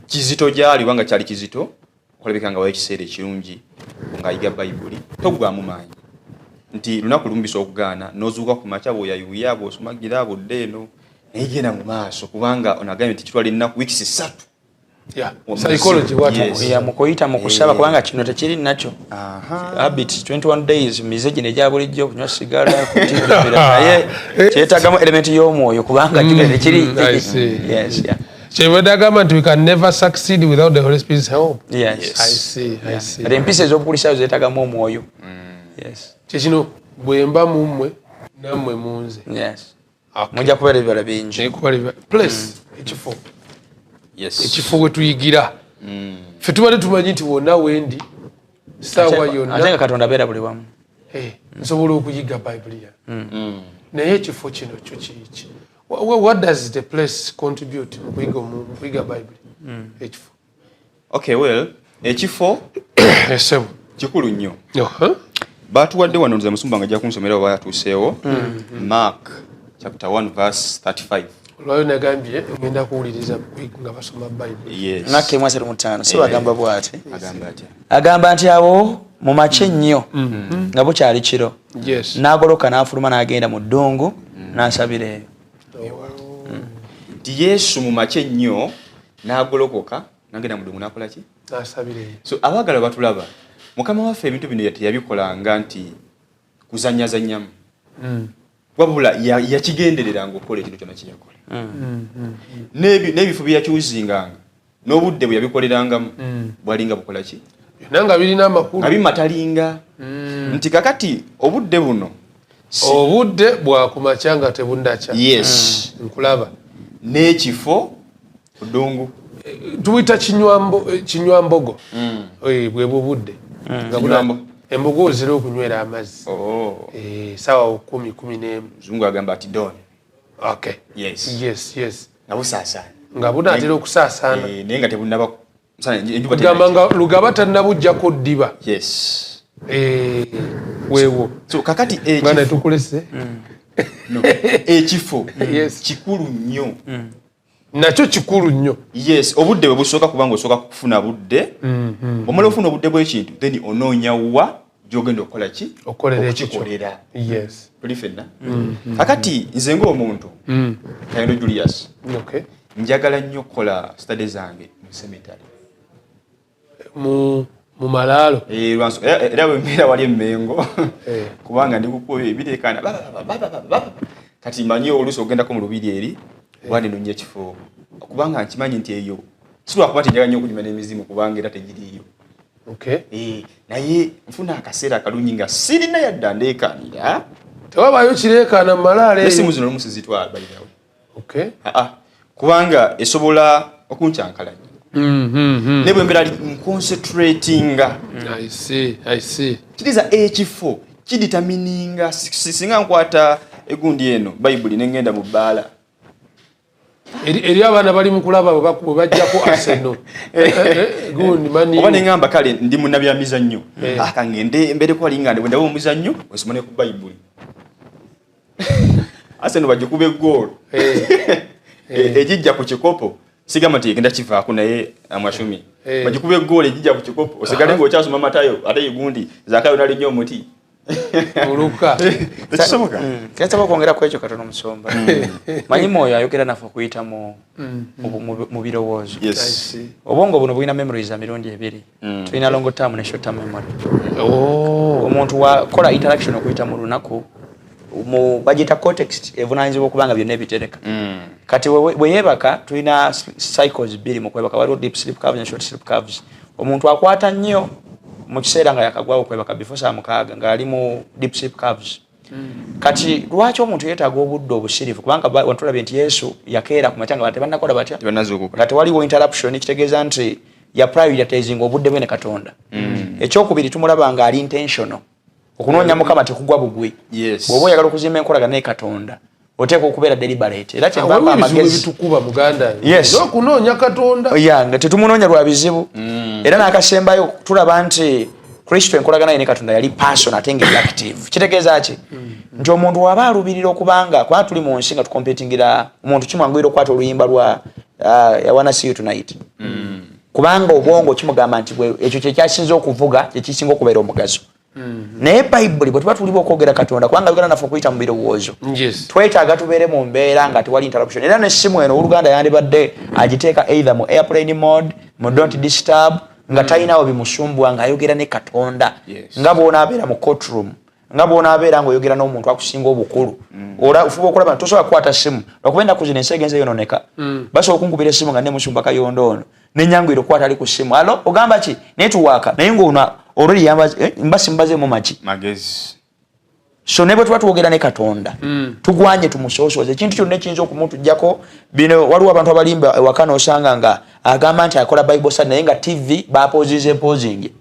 kizito gyali oba nga kyali kizito okulabika nga wayo ekiseera ekirungi ng'ayiga Bayibuli, toggwamu maanyi nti lunaku lumu bisobola okugaana n'ozuuka ku makya bw'oyayuuya bw'osumagira bw'odda eno, naye genda mu maaso kubanga ono agambye nti kitwala ennaku weeks 3. Psychology bw'atyo. Yeah, mu kuyita mu kusaba, kubanga kino tekiri nakyo habit 21 days, mize gino egya bulijjo, kunywa sigala, kutibira, naye kyetagamu element y'omwoyo kubanga kino tekiri. I see. Yes, yeah. Kyebadde agamba nti we can never succeed without the Holy Spirit's help. Yes. I see, I see. Kati empisa ez'obukulisitaayo zeetagamu omwoyo. Yes. Kyekino, bwe mba mu mmwe nammwe mu nze. Yes. Okay. Mujja kubeera ebibala bingi. Naye kuba place, ekifo. Yes. Ekifo we tuyigira. Ffe tubadde tumanyi nti wonna wendi saawa Ate nga yonna Katonda abeera buli wamu. Nsobola okuyiga Bayibuli yange. Naye ekifo kino kyo kiiki? What does the place contribute mu kuyiga Bayibuli? Ekifo. Okay, well, ekifo Esebo. kikulu nnyo. Batuwadde wano, nze musumba nga ajja kunsomera oba yatuuseewo, Mark chapter 1 verse 35. Olwayo nagambye ngenda kuwuliriza nga basoma Bayibuli. Yes. Maka 1:35 si bagamba bw'ati? Agamba atya? Agamba nti awo mu makya ennyo nga bukyali kiro, n'agoloka n'afuluma n'agenda mu ddungu n'asabira eyo. Nti Yesu mu makya ennyo n'agolokoka n'agenda mu ddungu n'akola ki? N'asabira eyo. So abaagala batulaba, Mukama waffe ebintu bino teyabikolanga nti kuzannyazannyamu, wabula yakigendereranga okukola ekintu kyonna kyeyakola. N'ebifo bye yakyuzinganga n'obudde bwe yabikolerangamu bwalinga bukola ki? Byonna nga birina amakulu. Nga bimatalinga. Nti kakati obudde buno obudde bwakumakya nga tebunnakya. Yes. Nkulaba. N'ekifo ku ddungu. Tuyita kinywambogo. Bwe bubudde. Nga Kinywambo. Embogo ozira okunywera amazzi. Oh. Sawa 10, 11. Muzungu agamba ati dawn. Okay. Yes. Yes. Nga busaasaana. Nga bunaatera okusaasaana. Naye nga tebunnaba musana, enjuba Kugamba tennajja. nga Lugaba tannabuggyako ddiba. Yes. Weewo. So kakati Mwana tukulese. No. Ekifo Yes. kikulu nnyo. Nakyo kikulu nnyo. Yes, obudde bwe busooka kubanga osooka kufuna budde. Bw'omala ofuna obudde bw'ekintu, then onoonya wa gy'ogenda okukola ki? Okukolera ekikyo. Okukikolera. Yes. Tuli ffenna. Kakati nze ng'omuntu, Kayendo Julius, njagala nnyo okukola study zange mu cemetery. Mu malaalo. Era bwe mbeera wali emmengo, kubanga ndi kukuba ebireekaana, ba, ba, ba, ba, ba, ba, ba. Kati mmanyi oluusi ogendako mu lubiri eri, oba nenoonya ekifo. Kubanga nkimanyi nti eyo, si lwakuba nti njagala nnyo okunyumya n'emizimu kubanga era tegiriiyo. Naye nfuna akaseera akalungi nga sirina yadde andeekaanira. Tewabaayo kireekaana mu malaalo eyo. N'essimu zino olumu sizitwala, by the way. Kubanga esobola okunkyankalanya. Ne bwe mbeera nconcentratinga. I see, I see. Kiriza ekifo kidetermininga singa nkwata egundi eno Bayibuli ne ngenda mu bbaala. Eri abaana bali mu kulaba bwe bajjako Arsenal. Gundi mani. Oba ne ngamba kale ndi munnabyamizannyo. Aka ngende mbeereko wali nga bwe ndaba omuzannyo osoma ne ku Bayibuli. Arsenal bagikuba eggoolo. Egijja ku kikopo. Sigamba nti egenda kivaako naye amwashumi. Bagikuba eggoolo egijja ku kikopo. Osigale ng'okyasoma Matayo ate egundi Zakayo n'alinnya omuti. Oluka. Tekisoboka. Kiyinza okwongera ku ekyo katono musumba. Manyi mwoyo ayogera naffe okuyita mu birowoozo. Yes. I see. Obwongo buno bulina memories za mirundi ebiri. Tulina long term ne short term memory. Oh. Omuntu wakola interaction okuyita mu lunaku, mu bagiyita cortex evunaanyizibwa okuba nga byonna ebitereka. Kati bwe yeebaka tulina cycles bbiri mu kwebaka, waliwo deep sleep curves ne short sleep curves. Omuntu akwata nnyo mu kiseera nga yakagwawo okwebaka before saa 6 ng'ali mu deep sleep curves. Kati lwaki omuntu yeetaaga obudde obusirifu? Kubanga watulabye nti Yesu yakeera ku makya nga tebannakola batya? Tebannazuukuka. Nga tewaliwo interruption, kitegeeza nti ya prioritizing obudde bwe ne Katonda. Ekyokubiri, tumulaba nga ali intentional. Okunoonya Mukama tekugwa bugwi. Bw'oba oyagala okuzimba enkolagana ne Katonda, oteekwa okubeera deliberate. Era kyenvamba Waliwo ebizibu amagezi ebitukuba, muganda. Yes. Okunoonya Katonda. Ya, nga tetumunoonya lwa bizibu. Era n'akasembayo, tulaba nti Kristo enkolagana ye ne Katonda yali person ate nga eri active. Kitegeeza ki? Nti omuntu waba alubirira okubanga, kubanga tuli mu nsi nga tukompetingira, omuntu kimwanguyira okukwata oluyimba lwa "I Wanna See You Tonight", kubanga obwongo kimugamba nti ekyo kyekyasinza okuvuga, kyekisinga okubeera omugaso. Naye Bayibuli bwe tuba tuliba okwogera Katonda, kubanga ayogera naffe okuyita mu birowoozo, twetaaga tubeere mu mbeera nga tewali interruption. Era nessimu eno, oluganda yandibadde agiteeka either mu airplane mode, mu don't disturb, nga talinawo bimusumbwa ng'ayogera ne Katonda. Nga bw'onaabeera mu courtroom, nga bw'onaabeera ng'oyogera n'omuntu akusinga obukulu, ora ofuba okulaba nti tosobola kukwata simu, lwakuba ennaku zino ensi egenze yononeka. Basobola okunkubira essimu nga ne musumba Kayondo ono, nenyanguyira okukwata ali ku ssimu, "Alo, ogamba ki?" Naye tuwaaka naye ng'ono olweri mba simbazeemu maki. Magezi. So ne bwe tuba twogera ne Katonda, tugwanye tumusoosooze ekintu kyonna ekiyinza okumutujjako. Bino waliwo abantu abalimba ewaka, n'osanga nga agamba nti akola Bible study, naye nga TV bapozinze pozinge.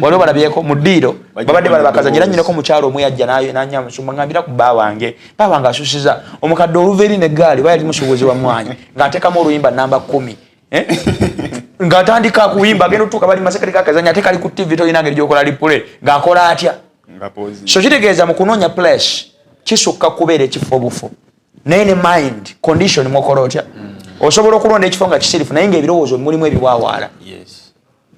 Waliwo balabyeko mu ddiiro babadde balaba kazanyo. Era nnyinako mukyalo omu yajja nanya, "Musumba, ngambira ku bba wange, bba wange asusiza omukadde oluva eri neggaali." Ba yali musuubuzi wa mwanyi, ng'ateekamu oluyimba namba 10. Eh? Ng'atandika kuyimba, agenda otuuka bali masekati kakazanya, ate kali ku TV, tolina ngeri gyokola replay, ng'akola atya? Nga pause. So kitegeeza mu kunoonya place kisukka kubeera ekifo obufo, naye ne mind condition mwokola otya. Osobola okulonda ekifo nga kisirifu, naye ngaebirowoozo mulimu ebiwawaala,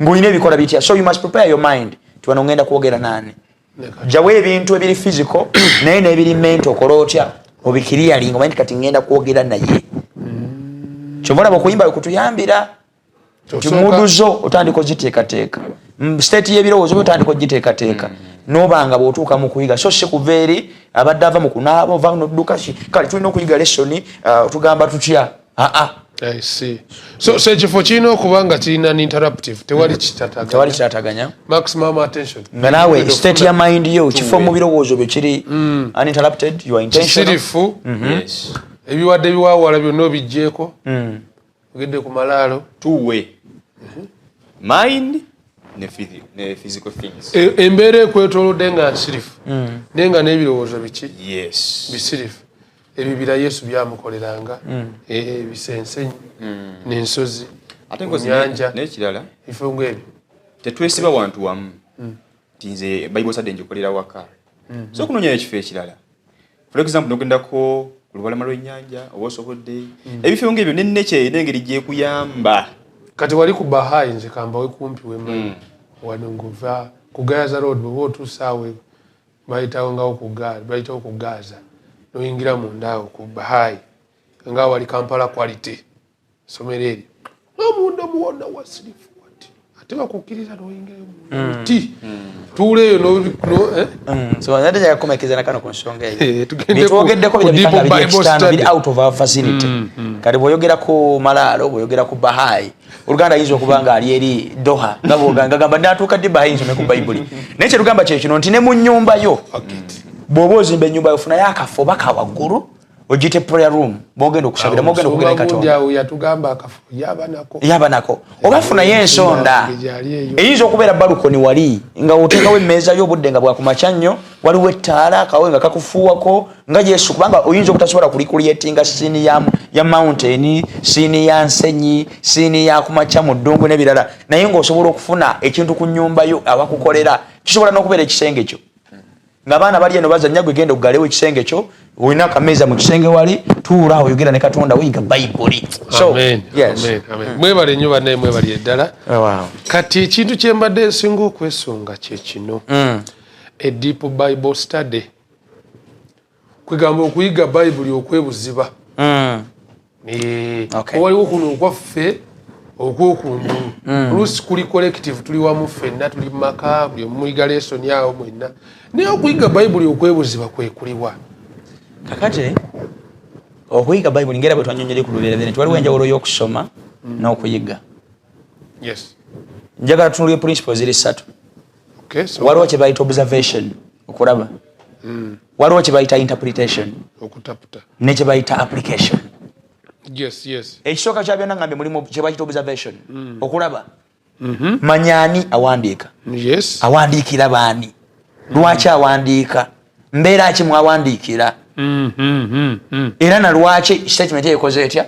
ng'olina ebikola bitya. So you must prepare your mind ti wano ngenda kwogera naani. Jawo ebintu ebiri physical, naye n'ebiri mental okola otya obikiriyalinga, omanyi nti kati ngenda kwogera naye. Kyova olaba okuyimba wekutuyambira nti mood zo otandika oziteekateeka, state y'ebirowoozo byo otandika ogiteekateeka, nobanga bw'otuuka mu kuyiga. So si kuva eri abadde ava mu kunaaba, ova nodduka ki, kale tulina okuyiga lesson, tugamba tutya? Aa. I see. So ekifo kirina okuba nga kirina interruptive, tewali kitataganya. Tewali kitataganya. Maximum attention. Nga naawe state ya mind yo, kifo mu birowoozo byo kiri uninterrupted, you are intentional. Kisirifu. Ebiwadde biwawala byonna obiggyeko. Ogedde ku malaalo. Tuwe mind ne physical things. Embeera ekwetoolodde nga nsirifu, naye nga n'ebirowoozo biki? Bisirifu. Ebibira Yesu byamukoleranga, ebisensenyi n'ensozi, Ate ku nkozi nyanja, n'ekirala, ebifo ng'ebyo. Tetwesiba wantu wamu nti nze Bible study ngikolera waka. So okunoonya ekifo ekirala, for example nogendako ku lubalama lw'ennyanja oba osobodde, ebifo ng'ebyo nenekyo erina engeri gyekuyamba. Kati wali ku Bahai, nze kambawe kumpi wemanyi wano, ngova ku Gaza Road, bweba otuuse awo bayitawo ngawo ku gaali, bayitawo ku Gaza, noyingira munda awo ku Bahai, nga wali Kampala Quality, somero eryo, nomunda muwona wasirifu wati, ate bakukkiriza noyingirayo munda ti tuula eyo eh? So ate njagala kukomekeza nakano ku nsonga eyo. Tugende Byetwogeddeko ku bino deep bikanga biri Bible external, study. biri out of our facility. Kati bw'oyogera ku malaalo, bw'oyogera ku Bahai, oluganda ayinza okuba nga ali eri Doha, nga bwoganga gamba natuuka ddi Bahai nsome ku Bayibuli? Naye kyetugamba kye kino nti ne mu nnyumba yo, bw'oba ozimba ennyumba yo, funayo akafo oba kawaggulu ogiyite prayer room, mwogenda okusabira, mwogenda okwogera ne Omusumba gundi Katonda. Awo yatugamba akafo yaba nako. Yaba nako, oba funayo ensonda Gyali eyo. Eyinza okubeera balcony wali nga oteekawo emmeeza y'obudde nga bwakumakya nnyo, waliwo ettaala, akawe nga kakufuuwako nga Yesu, kubanga oyinza obutasobola kulicreatinga scene ya mountain, scene ya nsenyi, scene ya kumakya mu ddungu n'ebirala, naye ng'osobola okufuna ekintu ku nnyumba yo awakukolera. Kisobola n'okubeera ekisenge kyo, ng'abaana bali eno bazannya, gwe genda oggalewo ekisenge kyo, olina akameeza mu kisenge wali, tuula awo, oyogera ne Katonda, oyiga Bayibuli. So Amen, yes. amen, amen. Mwebale nnyo bannaye, mwebali eddala. Oh, wow. Kati ekintu kye mbadde nsinga okwesunga kye kino, a deep Bible study, kwegamba okuyiga Bayibuli okwebuziba. Waliwo kuno okwaffe okwokungulu, oluusi kuli collective, tuli wamu ffenna, tuli mu maka, buli omu muyiga lesson awo mwenna, naye okuyiga Bayibuli okwebuziba kwe kuliwa? Kakati okuyiga Bayibuli, ngera bwe twanyonyere ku lubereberye nti waliwo enjawulo y'okusoma n'okuyiga. Njagala tunulye principles ziri ssatu. Okay, so Waliwo kye bayita observation, okulaba, waliwo kye bayita interpretation, okutaputa, ne kye bayita application. Ekisooka kya byonna ngambye mulimu kye bayita observation, okulaba. Manya ani awandiika, awandiikira baani, lwaki awandiika, mbeera ki mwawandiikira, era na lwaki statement eyo ekoze etya.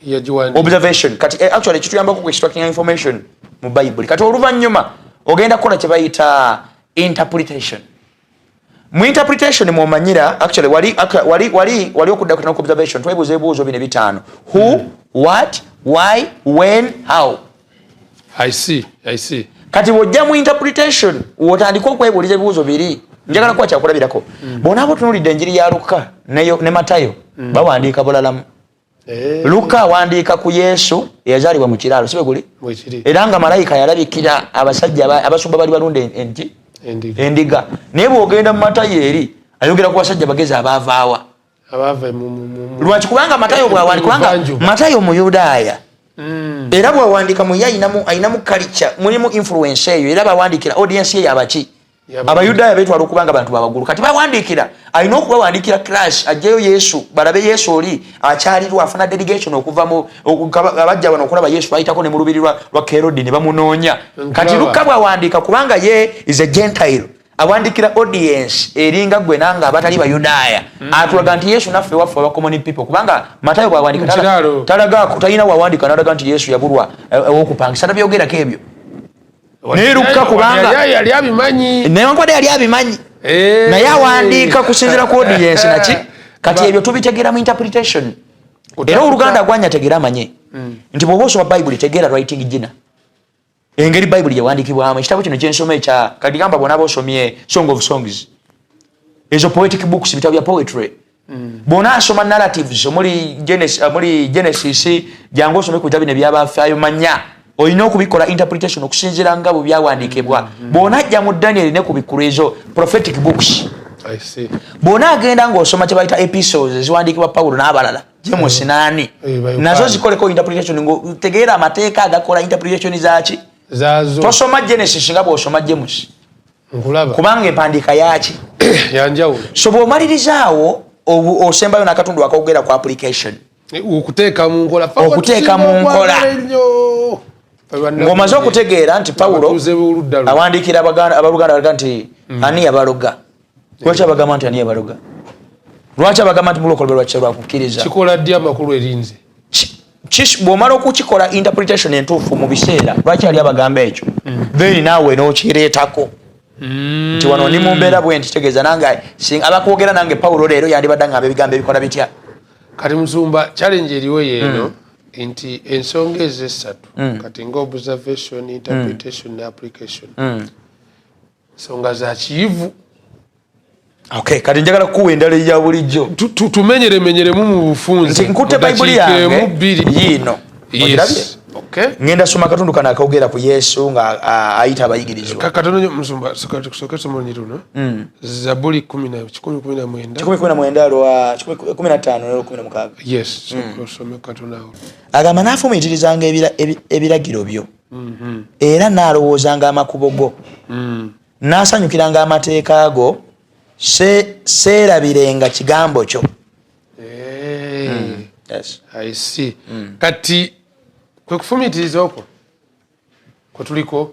Yagiwandiika. Observation kati actually kituyambako ku extracting information mu Bayibuli. Kati oluvannyuma ogenda kukola kye bayita interpretation. Mu interpretation mwomanyira actually wali, wali, wali, wali okudda ku observation, twebuuza ebibuuzo bino bitaano: who, what, why, when, how. I see, I see. Kati bw'ojja mu interpretation, wotandika okwebuuliza ebibuuzo biri. Njagala kuba kyakulabirako. Bw'onaaba otunuulidde enjiri ya Luka ne Matayo, bawandiika bulalamu. Luka awandiika ku Yesu eyazaalibwa mu kiraalo, si bwe guli? Bwekiri. Era nga malayika yalabikira abasajja abasumba bali balunda enti Endiga. Endiga. Naye bw'ogenda mu Matayo eri ayogera ku basajja bagezi abaavaawa. Abaava Lwaki? Kubanga Matayo bwawandika, kubanga Buvanjuba. Matayo Muyudaaya, era bwawandika muye ayinamu culture, mulimu influence eyo, era bawandikira audience ye yabaki? Abayudaaya. Betwala okuba nga bantu bawaggulu. Kati bawandikira, alina okubawandikira class ajjayo Yesu, balabe Yesu oli akyalirwa, afuna delegation okuva mu abajja wano okulaba Yesu, bayitako ne mu lubiri lwa Kerodi ne bamunoonya. Kati Luka bwawandiika, kubanga ye is a gentile, awandikira audience eringa gwe nange abatali Bayudaaya. Atulaga nti Yesu naffe waffe aba common people, kubanga Matayo bwawandika Mu kiraalo. Talaga, talina wawandika nalaga nti Yesu yabulwa ewokupangisa, tabyogerako ebyo. Naye Luka kubanga yali abimanyi. Newankubadde yali abimanyi, naye awandiika kusinziira ku audience naki. Kati ebyo tubitegera mu interpretation. Era oluganda gwanya tegera amanye nti bw'oba osoma Bayibuli, tegeera writing gina, engeri Bayibuli gyewandikibwamu. Ekitabo kino kyensoma ekya kati gamba, bwonaba osomye Song of Songs, ezo poetic books, bitabo bya poetry. Bw'onaasoma narratives omuli Genesis, omuli Genesis, jangu osome ku bitabo bino ebyabafaayo, manya olina okubikola interpretation okusinziira nga bwe byawandiikibwa. Bw'onajja mu Daniel ne ku bikulu, ezo prophetic books. I see. Bw'onaagenda ng'osoma kye bayita epistles eziwandiikibwa Pawulo n'abalala, James naani, Ba Yokaana. nazo zikoleko interpretation ng'otegeera amateeka agakola interpretation zaki. Zaazo. Tosoma Genesis nga bw'osoma James. Nkulaba. Kubanga empandiika yaki? Yanjawulo. So bw'omaliriza awo, osembayo n'akatundu akogera ku application. Okuteeka mu nkola. Okuteeka mu nkola. Ng'omaze okutegeera nti Pawulo Abatuuze b'oludda luno. awandiikira abaluganda, balaga nti ani yabaloga, lwaki abagamba nti ani yabaloga, lwaki abagamba nti mulokolebwa lwakisa lwakukkiriza. Kikola ddi amakulu erinze? Bw'omala okukikola interpretation entuufu mu biseera lwaki ali abagamba ekyo, then naawe n'okireetako nti wano ndi mu mbeera bwe nti, kitegeeza nange abakwogera nange Pawulo leero yandibadde ngamba ebigambo ebikola bitya. Kati musumba, challenge eriwo yeeno nti ensonga ezo essatu kati nga observation, interpretation ne application, nsonga za kiyivu. Okay, kati njagala kukuwa endala eya bulijjo. Tumenyeremenyeremu mu bufunze. Nti nkutte Mu Bayibuli dakiika yange emu, bbiri. yiino. Ogirabye? Yes. Okay. Ngenda soma akatundu kano akogera ku Yesu nga ayita abayigirizwa. Katono nnyo musumba, tusooke tusome olunyiriri luno, Zabuli 119. 119 lwa 15 lwa 16. Yes, sooka osome katono awo. Agamba, naafumiitirizanga ebiragiro byo, era naalowoozanga amakubo go, naasanyukiranga amateeka go, seerabirenga kigambo kyo. Yes. I see. Kati kwe kufumiitiriza okwo kwe tuliko,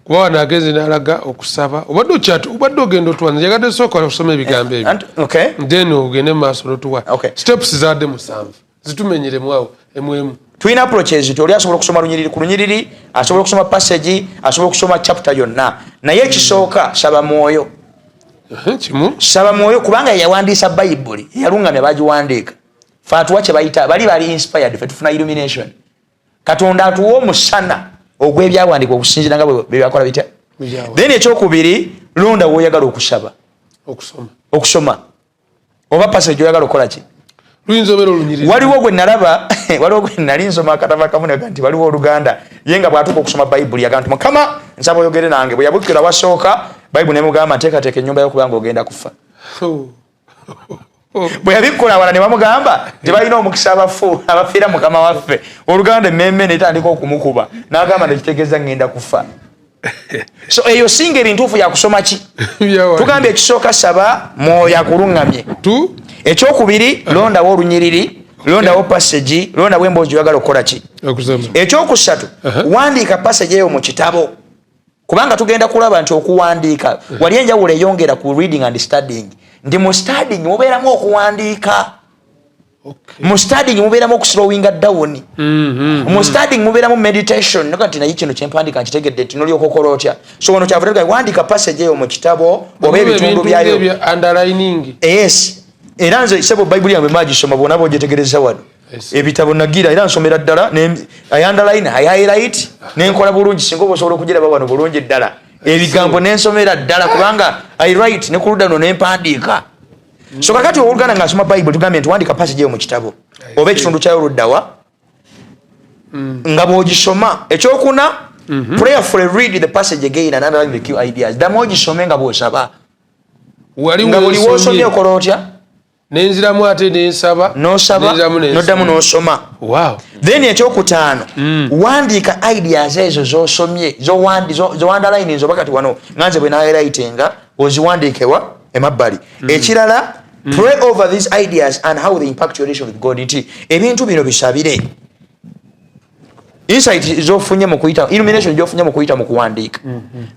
kuba wano agenze n'alaga okusaba. Obadde okyatu, obadde ogenda otuwa, njagadde sooka osoma ebigambo ebyo. Okay. Then ogende mu maaso n'otuwa Okay. steps zaadde 7, zitumenyeremu awo emu emu. Tulina approaches nti oli asobola okusoma lunyiriri ku lunyiriri, asobola okusoma passage, asobola okusoma chapter yonna. Naye ekisooka, saba mwoyo. Kimu. Saba mwoyo, kubanga yeyawandiisa Bayibuli, yalungamya bagiwandiika. Fe atuwa kye bayita, bali bali inspired, fe tufuna illumination. Katonda atuwa omusana ogw'ebyawandiikibwa okusinziira nga bwe byakola bitya. Byawandiikibwa. Then ekyokubiri, londa woyagala okusaba okusoma, okusoma oba passage oyagala okukola ki. Luyinza obeera olunyiriri. Waliwo gwe nalaba, waliwo gwe nali nsoma akatabo akamu nti waliwo oluganda, ye nga bw'atuuka okusoma Bayibuli yaga nti, "Mukama, nsaba oyogere nange." Bwe yabukkira wasooka, Bayibuli nemugamba, "Nteekateeka ennyumba yokubanga ogenda kufa." Bwe yabikkula wala ne bamugamba nti balina omukisa abafu abafiira Mukama waffe. Oluganda emmeeme netandika okumukuba n'agamba, "Nekitegeeza ngenda kufa." So eyo singa ebintuufu yakusoma ki? Tugambye ekisooka, saba mwoyo akuluŋŋamye. Ekyokubiri, londawo olunyiriri. Londawo passage, londawo emboozi gyoyagala okukola ki. Ekyokusatu, wandiika passage eyo mu kitabo, kubanga tugenda kulaba nti okuwandiika wali enjawulo eyongera ku reading and studying, nti mu studying mubeeramu okuwandiika, mu studying mubeeramu okuslowinga down, mu studying mubeeramu meditation. Noga nti naye kino kyempandiika nkitegedde, nti nolyoka okola otya. So wano kyavudde, wandiika passage eyo mu kitabo oba ebitundu byayo. Underlining. Yes, era nze sebo Bayibuli yange magisoma bwona bwogyetegereza wano ebitabo nagira, era nsomera ddala, I underline, I highlight, nenkola bulungi. Singa oba osobola okugiraba wano bulungi ddala ebigambo, nensomera ddala kubanga I write ne ku ludda luno nempandiika. So kakati owoluganda nga nsoma Bayibuli, tugambye nti wandika passage eyo mu kitabo oba ekitundu kyayo oluddawa nga bw'ogisoma. Ekyokuna, prayerfully read the passage again and underline the key ideas. Ddamu ogisome nga bw'osaba, wali nga buli wosomye okola otya? Nenziramu ate nensaba. Nosaba. Nenziramu nensoma. Noddamu n'osoma. Then ekyokutaano, wandiika ideas ezo zosomye, zounderlininze, oba kati wano nga nze bwe nahighlightinga, oziwandiikewa emabbali. Ekirala, pray over these ideas and how they impact your relation with God, nti ebintu bino bisabire, insight zofunye mu kuyita, illumination gyofunye mu kuyita mu kuwandiika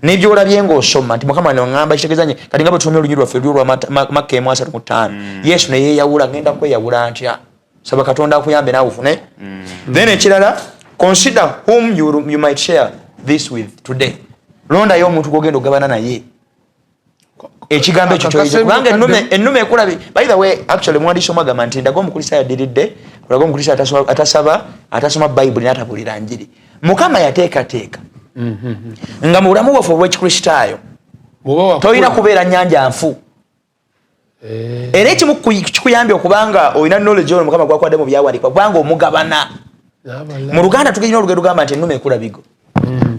nebyolabye ng'osoma, nti Mukama noŋŋamba kitegeeza nye. Kati nga bwe tusomye olunyiri lwaffe luli olwa Makka 1:35, Yesu neyeyawula, ngenda kweyawula ntya? Saba Katonda akuyambe naawe ofune. Then ekirala, consider whom you might share this with today. Londayo omuntu gwogenda okugabana naye ekigambo ekyo kyoyize, kubanga ennume ekulabi. By the way, actually muwandiisi omu agamba nti ndaga omukristaayo addiridde, olaga omukristaayo atasaba, atasoma Bayibuli n'atabuulira njiri. Mukama yateekateeka nga mu bulamu bwaffe obw'ekikristaayo Bw'oba wakula. Tolina kubeera nyanja nfu. Era ekimu kikuyambye okubanga olina knowledge ono Mukama gwakwadde mu byawandiikibwa, kubanga omugabana. N'abalala. Mu Luganda tugirina olugero lugamba nti ennume ekula bigo.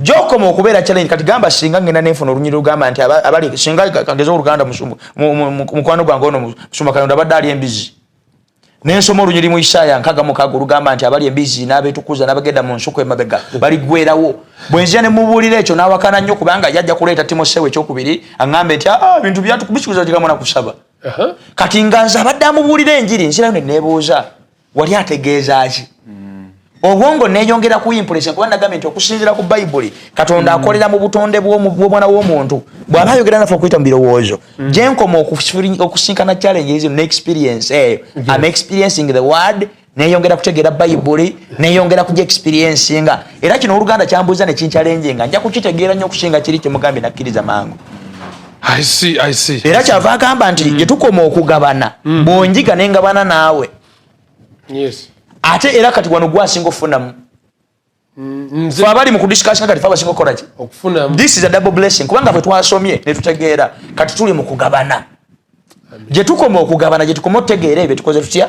Gyokoma okubeera challenge, kati gamba singa ngenda nenfuna olunyiri lugamba nti abali singa kageze oluganda mukwano gwange ono Musumba Kayondo abadde ali embizi, nensoma olunyiri mu Isaaya 66 olugamba nti abali embizi n'abeetukuza n'abagenda mu nsuku emabega baligwerawo. Bwe nzija ne mubuulira ekyo n'awakana nnyo, kubanga yajja kuleeta Timoseewo ekyokubiri aŋŋambe nti "Ah, ebintu bikikuza kigambo nakusaba." Kati nga nze abadde amubuulira enjiri, nzirayo ne neebuuza wali ategeeza ki? Obwongo neyongera ku impress, kuba nagambye nti okusinziira ku Bayibuli, Katonda akolera mu butonde bw'omwana w'omuntu bw'aba ayogera naffe okuyita mu birowoozo. Gyenkoma okusinkana challenges ne experience eyo, am experiencing the word, neyongera kutegeera Bayibuli, neyongera kuja experiencinga. Era kino oluganda kyambuuza ne kinchallenginga, nja kukitegeera nnyo okusinga kiri kyemugambye nakkiriza mangu. I see, I see. Era kyava agamba nti gye tukoma okugabana, bw'onjiga nengabana naawe. Ate era kati wano gwasinga okufunamu. Nze fe abali mu kudiscussion kati fe abasinga okukola ki? Okufunamu. This is a double blessing, kubanga ffe twasomye ne tutegeera, kati tuli mu kugabana. Gye tukoma okugabana, gye tukoma otutegeera ebyo tukoze tutya?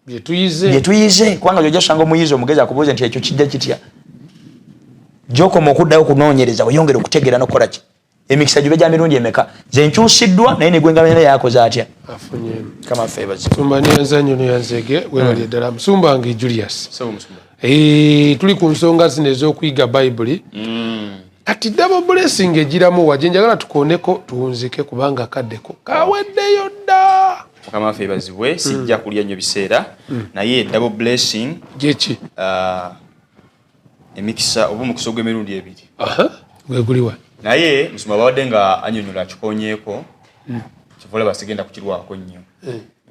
Bye tuyize. Bye tuyize, kubanga gyojja osanga omuyizi omugezi akubuuze nti ekyo kijja kitya. Gyokoma okuddayo okunoonyereza, weyongere okutegeera n'okukola ki, emikisa gibe gya mirundi emeka. Nze nkyusiddwa, naye negwengabana yakoze atya? Afunyemu. Kama ffe ebaze. Musumba, neyanza nnyo, neyanzeege, webali ddala. Musumba wange Julius. Sebo musumba. Tuli ku nsonga zino ez'okuyiga Bayibuli. Kati double blessing egiramu wa? Gye njagala tukooneko tuwunzike, kubanga akaddeko kaweddeyo dda. Mukama waffe ebazibwe. Sijja kulya nnyo biseera, naye double blessing gyeki? Emikisa oba omukisa ogw'emirundi ebiri. Aha, gwe guliwa? Naye musumba babadde nga annyonnyola akikonyeeko, kyova olaba sigenda kukirwako nnyo,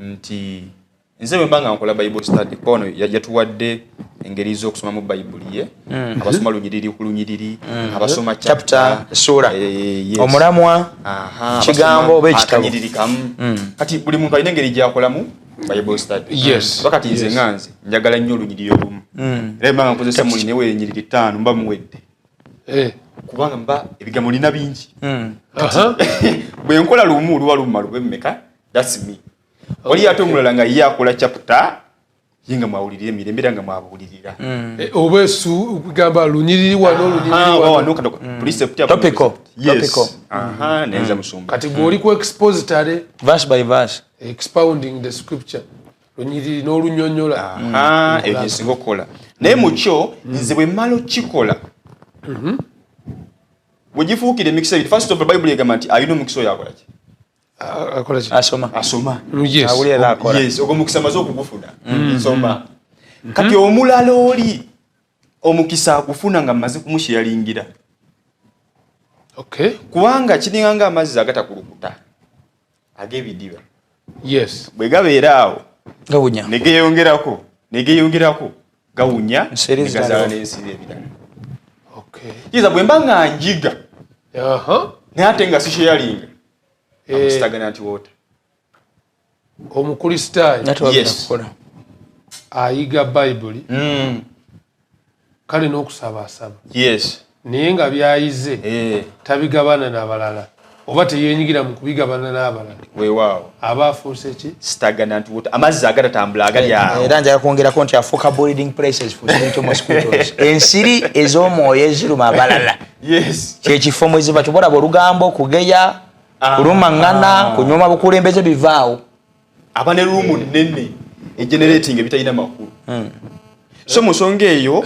nti nze bwe mba nga nkola Bible study, kuba wano yatuwadde engeri z'okusomamu Bayibuli ye, abasoma lunyiriri ku lunyiriri, abasoma chapter, chapter, essuula. Yes. Omulamwa, kigambo abasoma oba ekitabo. Akanyiriri kamu. Kati buli muntu alina engeri gyakolamu Bible study. Oba kati nze nga nze njagala nnyo olunyiriri olumu, era mba nga nkozesa muli newe enyiriri 5 mba muwedde, kubanga mba ebigambo nina bingi. Bwe nkola lumu luba lumma lube mmeka. That's me. Wali ate omulala nga ye akola chapter, ye nga mwawulirira emirembe era nga mwabuulirira. Oba esu gamba lunyiriri wano, olunyiriri Aha, wano. wano kati precept ya Topical. Yes. Topical. Aha, nenza musumba. Kati gwe ku expository, verse by verse, expounding the scripture, lunyiriri n'olunyonyola. Aha, ekyo nsinga okukola, naye mukyo nze bwe mmala okukikola, bwe gifuukira emikisa ebiri. First of all, Bible egamba nti alina omukisa oyo akola ki? Akola ki? Asoma. Asoma. Yes. Awulira era akola. Yes, ogwo omukisa amaze okugufuna. Nsoma. Kati omulala oli omukisa agufuna nga mmaze kumusharingira. Okay. Kubanga kiringa nga amazzi agatakulukuta ag'ebidiba. Yes. Bwe gabeera awo gawunya, ne geeyongerako, ne geeyongerako, gawunya, Ensiri ne gazaala zitandika. n'ensiri ebirala. Okay. Kiza bwe mba nga njiga naye ate nga sisharinga, Eh. stagnant water. Omukristaayo Nate wabira Yes. kukola. ayiga Bayibuli, kale n'okusaba asaba. Yes. Naye nga byayize tabigabana n'abalala oba teyeenyigira mu kubigabana n'abalala. Weewaawo. Aba afuuse ki? Stagnant water. Amazzi agatatambula agali awo. Era njagala kwongerako nti afuuka breeding places for spiritual mosquitoes, ensiri ez'omwoyo eziruma abalala. Yes. Kyekifo mwe ziba. Kyobalaba olugambo, kugeya, kulumaŋŋana, kunyoma bukulembeze bivaawo. Aba ne ruumu nnene egenerating ebitalina makulu. So mu nsonga eyo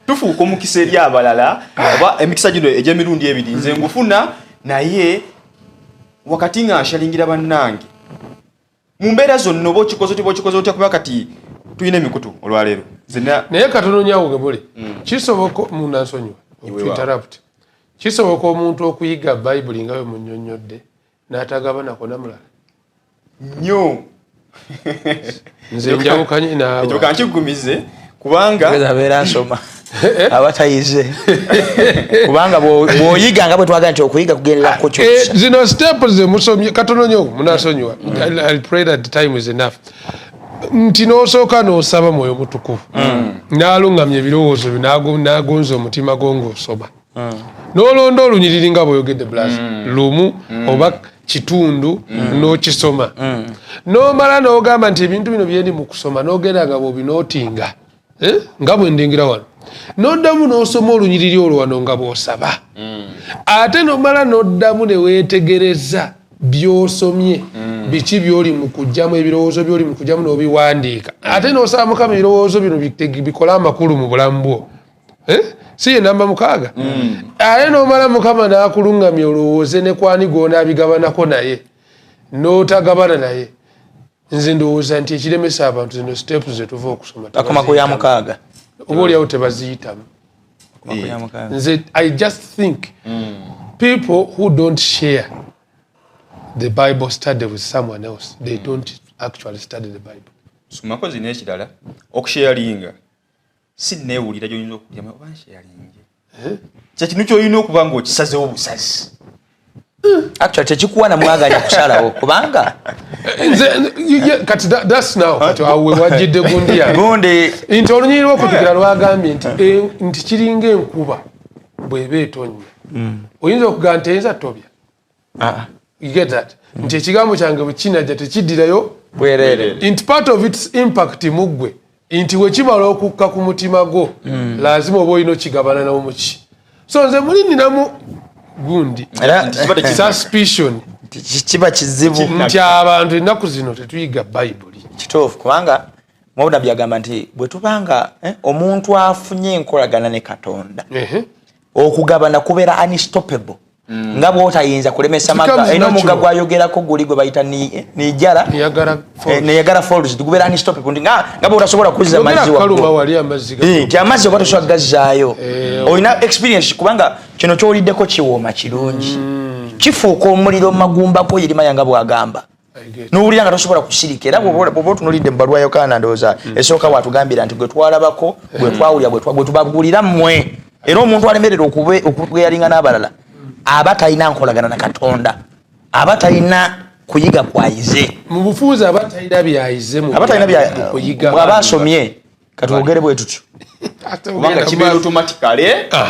tufuuka omukisa eri abalala, oba emikisa gino egy'emirundi ebiri nze ngufuna, naye wakati nga nsharingira bannange mu mbeera zonna, oba okikoze otya, oba okikoze otya, kuba kati tulina emikutu olwaleero zena. Naye katono nnyo awo muli, kisoboka munansonyiwa okuinterrupt, kisoboka omuntu okuyiga Bayibuli nga bwe munnyonnyodde n'atagabanako na mulala? Nnyo. Nze njawukanye naawe. Ekyo kankigumize kubanga Geza abeera asoma aba tayize, kubanga bw'oyiga nga bwe twagala nti okuyiga kugenderako kyokisa. Zino step ze musomye katono nnyo, munasonyiwa. I pray that the time is enough, nti n'osooka n'osaba Mwoyo Mutukuvu n'aluŋŋamya ebirowoozo byo, n'agonza omutima gwo ng'osoma, n'olonda olunyiriri nga bw'oyogedde blas lumu oba kitundu n'okisoma, n'omala n'ogamba nti ebintu bino byendi mu kusoma, n'ogenda nga bw'obinootinga, eh? Nga bwe ndingira wano, n'oddamu n'osoma olunyiriri olwo wano nga bw'osaba, ate n'omala n'oddamu ne weetegereza by'osomye, biki by'oli mu kugyamu, ebirowoozo by'oli mu kugyamu n'obiwandiika, ate n'osaba Mukama ebirowoozo bino bikole amakulu mu bulamu bwo. Eh? Si ye namba 6? Ate n'omala Mukama n'akuluŋŋamya olowooze ne kwani gw'onaabigabanako naye n'otagabana naye. Nze ndowooza nti ekiremesa abantu, zino steps zetuva okusoma, Akoma ku ya 6. Oba oliawo tebaziyitamu. Akoma ku ya 6. Nze I just think people who don't share the Bible study with someone else, they don't actually study the Bible. Somako zino ekirala, okusharinga si neewulira gy'oyinza okulyamu oba nsharinge, kyekintu ky'olina okuba ng'okisazewo busazi. Actually tekikuwa na mwaganya kusalawo kubanga Nze kati that's now, kati awo we wajjidde gundi yange. Gundi. Nti olunyiriri lw'okujjukira lwagambye nti kiringa enkuba bw'eba etonnya, oyinza okugamba nti eyinza tobya. You get that? Nti ekigambo kyange bwe kinajja tekiddirayo bwerere. Nti part of its impact mu ggwe, nti bwe kimala okukka ku mutima gwo, lazima oba olina okigabana nawo muki. So nze muli ninamu gundi Era suspicion kiba kizibu nti abantu ennaku zino tetuyiga Bayibuli. Kituufu, kubanga Mawunabbi agamba nti bwe tubanga omuntu afunye enkolagana ne Katonda, okugabana kubeera unstoppable, nga bw'otayinza kulemesa It becomes magga. Erina omugga natural. gwayogerako guli gwe bayita Niagara. Niagara Falls. Niagara Falls gubeera unstoppable, nti nga bw'otasobola kuzza Yogera mazzi kaluma waggulu. wali amazzi Nti amazzi oba tosobola kugazzaayo. Eh, Olina experience, kubanga kino ky'oliddeko kiwooma kirungi, kifuuka omuliro mu magumbako, Yeremaya nga bw'agamba. I get. N'owulira nga tosobola kusirika. Era bw'oba otunuulidde mu baluwa Yokaana, ndowooza esooka, bw'atugambira nti gwe twalabako, gwe twawulira, gwe tubabuulira mmwe. Era omuntu alemerera okubweyalinga n'abalala aba talina nkolagana na Katonda, aba talina kuyiga kwayize. Mu bufuuzi aba talina byayize mu Aba talina mu kuyiga. Bw'aba asomye, katwogere bwe tutyo. Ate Kubanga ogenda kibeera mu automatically,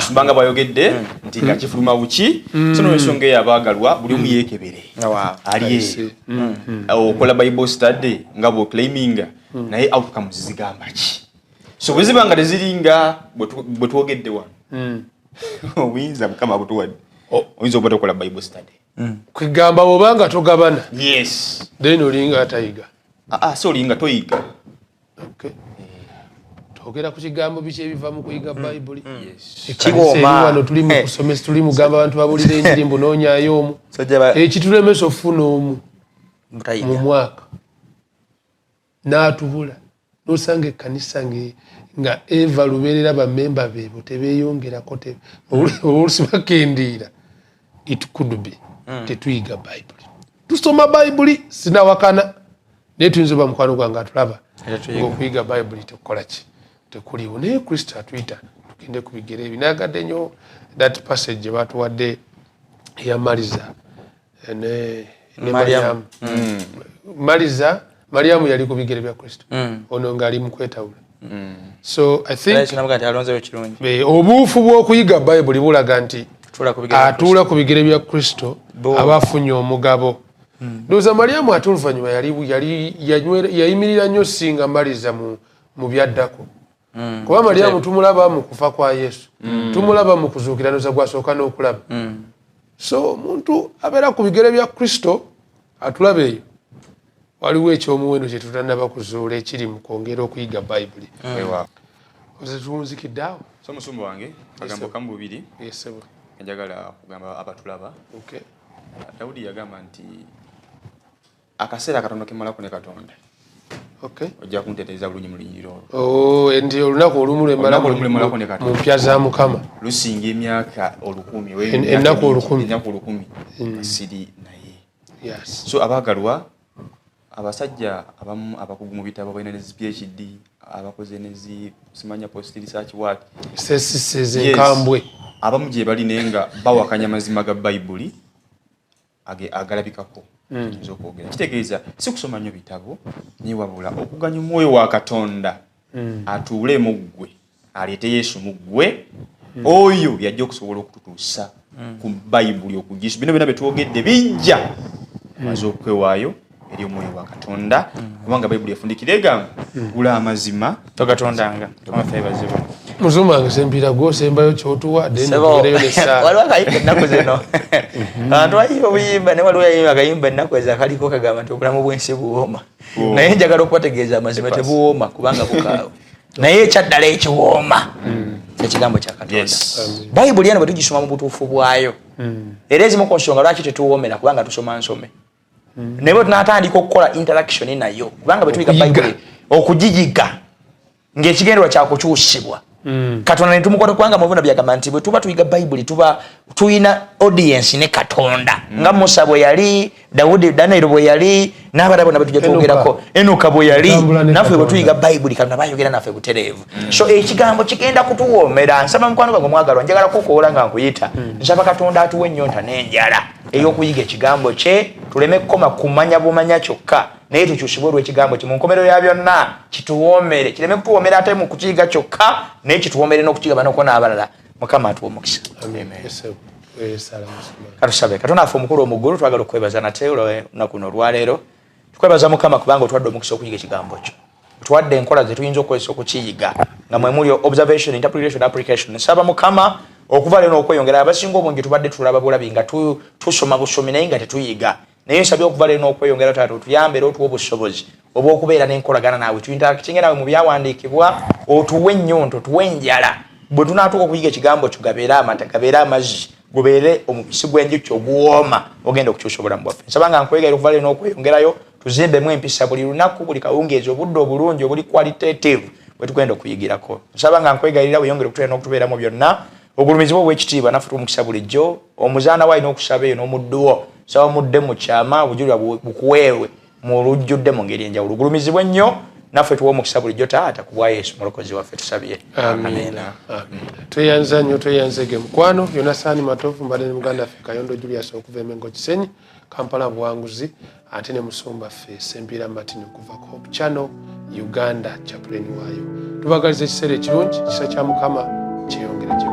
kubanga bwayogedde nti nga kifuluma buki. So n'ensonga eyo, abaagalwa, buli omu yeekebere ali I see. eyo okola Bible study nga bw'oclaiminga, naye outcomes zigamba ki? So bwe ziba nga teziringa bwe twogedde wano, obuyinza Mukama butuwadde, oyinza okuba tokola Bible study. Kwegamba bw'obanga togabana, Yes. then olinga atayiga. Ah, ah, so olinga toyiga. Okay. Twogera ku kigambo biki ebiva mu kuyiga Bayibuli. Ekkanisa Kiwooma. eri wano tuli mu kusomesa, tuli mugamba abantu babulira enjiri mbu noonyaayo omu. Ekitulemesa ofuna omu Mutayiga. mu mwaka n'atubula, nosanga ekkanisa nga eva lubeerera bamemba beebo tebeeyongerako, oluusi bakendeera. It could be tetuyiga Bayibuli. Tusoma Bayibuli, sinawakana, naye tuyinza oba mukwano gwange atulaba ngaokuyiga Bayibuli tekukola ki, tekuliwo, naye Kristo atuyita tugende ku bigere ebi. Nayagadde nnyo that passage gye batuwadde eya Maliza ne Mariamu. Mariamu. Maliza, Mariamu yali ku bigere bya Kristo, ono ng'ali mu kwetawula. So I think Yesu namuga nti alonzeyo kirungi. Obuufu bw'okuyiga Bayibuli bulaga nti Tuula ku bigere bya atuula ku bigere bya Kristo aba afunye omugabo. Ndowooza Mariamu ate oluvannyuma yayimirira nnyo singa Maliza mu byaddako, kuba Mariamu tumulaba mu kufa kwa Yesu, tumulaba mu kuzuukira, ndowooza gwasooka n'okulaba. So omuntu abeera ku bigere bya Kristo atulaba eyo, waliwo ekyomuwendo kye tutannaba kuzuula ekiri mu kwongera okuyiga Bayibuli. Weewaawo. Oze tuwunzikidde awo. So musumba wange, kagambo kamu bubiri Yes, sir. njagala kugamba abatulaba. Okay. Dawudi yagamba nti akaseera katono kemalako ne Katonda, ojja kunteteeza bulungi mu lunyiriri olwo. Oh, nti olunaku olumu lwemmala Olunaku olumu lwemmalako ne Katonda mu mpya za Mukama lusinga emyaka 1000 oba Ennaku emyaka 1000. Ennaku 1000 nga siri naye. Yes. So abaagalwa, abasajja abamu abakugu mu bitabo balina ne zi PhD, abakoze ne zi simanya post research what. Sesisi enkambwe. Abamu gye bali naye nga bawakanya amazima ga Bayibuli agalabikako. Nza okwogera kitegeeza si kusoma nnyo bitabo, naye wabula okuganya omwoyo wa Katonda atuule mu ggwe, aleete Yesu mu ggwe, oyo yajja okusobola okututuusa ku Bayibuli okugisu. Bino byonna bye twogedde bijja maze okwewaayo eri omwoyo wa Katonda, kubanga Bayibuli efundikira egamba gula amazima togatondanga. Mafeebazibwe. Muzungu wange Sempiira, gwosembayo kyotuwa, then Sebo, tuwereyo n'essaala. Waliwo akayimba ennaku zino, abantu bayimba obuyimba, naye waliwo yayimba akayimba ennaku ezo akaliko kagamba nti obulamu bw'ensi buwooma, naye njagala okubategeeza amazima, tebuwooma kubanga bukaawe, naye ekyaddala ekiwooma ekigambo kya Katonda. Bayibuli eno bwe tugisoma mu butuufu bwayo, era ezimu ku nsonga lwaki tetuwoomera kubanga tusoma nsome, naye bwe tunatandika okukola interaction nayo, kubanga bwe tuyiga Okuyiga. Bayibuli okugiyiga ng'ekigendererwa kyakukyusibwa Katonda ne tumukwata, kubanga mu bino byagamba nti bwe tuba tuyiga Bayibuli tuba tuyina audience ne Katonda, nga Musa bwe yali, Dawudi, Daniel bwe yali, n'abalala bonna betujja twogerako, Enoka bwe yali. Tambula ne Naffe bwe Katonda. tuyiga Bayibuli Katonda bayogera naffe butereevu. So ekigambo kigenda kutuwoomera. Nsaba mukwano gwange omwagalwa, njagala kukoola nga nkuyita, nsaba Katonda atuwe ennyonta n'enjala ey'okuyiga ekigambo kye, tuleme kukoma kumanya bumanya kyokka, naye tukyusibwe olw'ekigambo kye. Mu nkomerero ya byonna kituwoomere, kireme kutuwoomera ate mu kukiyiga kyokka, naye kituwoomere n'okukiga banoko n'abalala. Mukama atuwe omukisa. Amen. Yes, sir. Weesala musumba. Katusabe. Katonda affe omukulu omuggulu, twagala okwebaza nate olunaku luno olwaleero. Tukwebaza Mukama kubanga otwadde omukisa okuyiga ekigambo kyo, otuwadde enkola ze tuyinza okukozesa okukiyiga, nga mwe muli observation, interpretation, application. Nsaba Mukama okuva leero n'okweyongera, abasinga obungi tubadde tulaba bulabi nga tusoma busomi naye nga tetuyiga, naye nsabye okuva leero n'okweyongera, Taata, otuyambe era otuwe obusobozi obw'okubeera n'enkolagana naawe, tuinteractinge naawe mu byawandiikibwa, otuwe ennyonta, otuwe enjala, bwe tunaatuuka okuyiga ekigambo kyo gabeere amata, gabeere amazzi, gubeere omubisi gw'enjuki oguwooma ogenda okukyusa obulamu bwaffe. Nsaba nga nkwegayira okuva leero n'okweyongerayo tuzimbemu empisa buli lunaku, buli kawungeezi, obudde obulungi obuli qualitative bwe tugenda okuyigirako. Nsaba nga nkwegayirira weyongere okutubeera n'okutubeeramu byonna, ogulumizibwe obw'ekitiibwa, naffe tumukisa bulijjo. Omuzaana we alina okusaba eyo n'omuddu wo, nsaba mudde mu kyama, obujulirwa bukuweerwe mu lujjudde mu ngeri enjawulo, ogulumizibwe nnyo, naffe tuwe omukisa bulijjo Taata, ku bwa Yesu mulokozi waffe tusabye. Amiina. Amiina. Tweyanza nnyo, tweyanzege mukwano. Yonasaani Matovu, mbadde ne muganda waffe Kayondo Julius okuva e Mengo Kisenyi, Kampala Buwanguzi, ate ne musumba ffe Sempiira Martin okuva ku Hope Channel Uganda, chaplain waayo. Tubagaliza ekiseera ekirungi, kisa kya Mukama kyeyongere gye.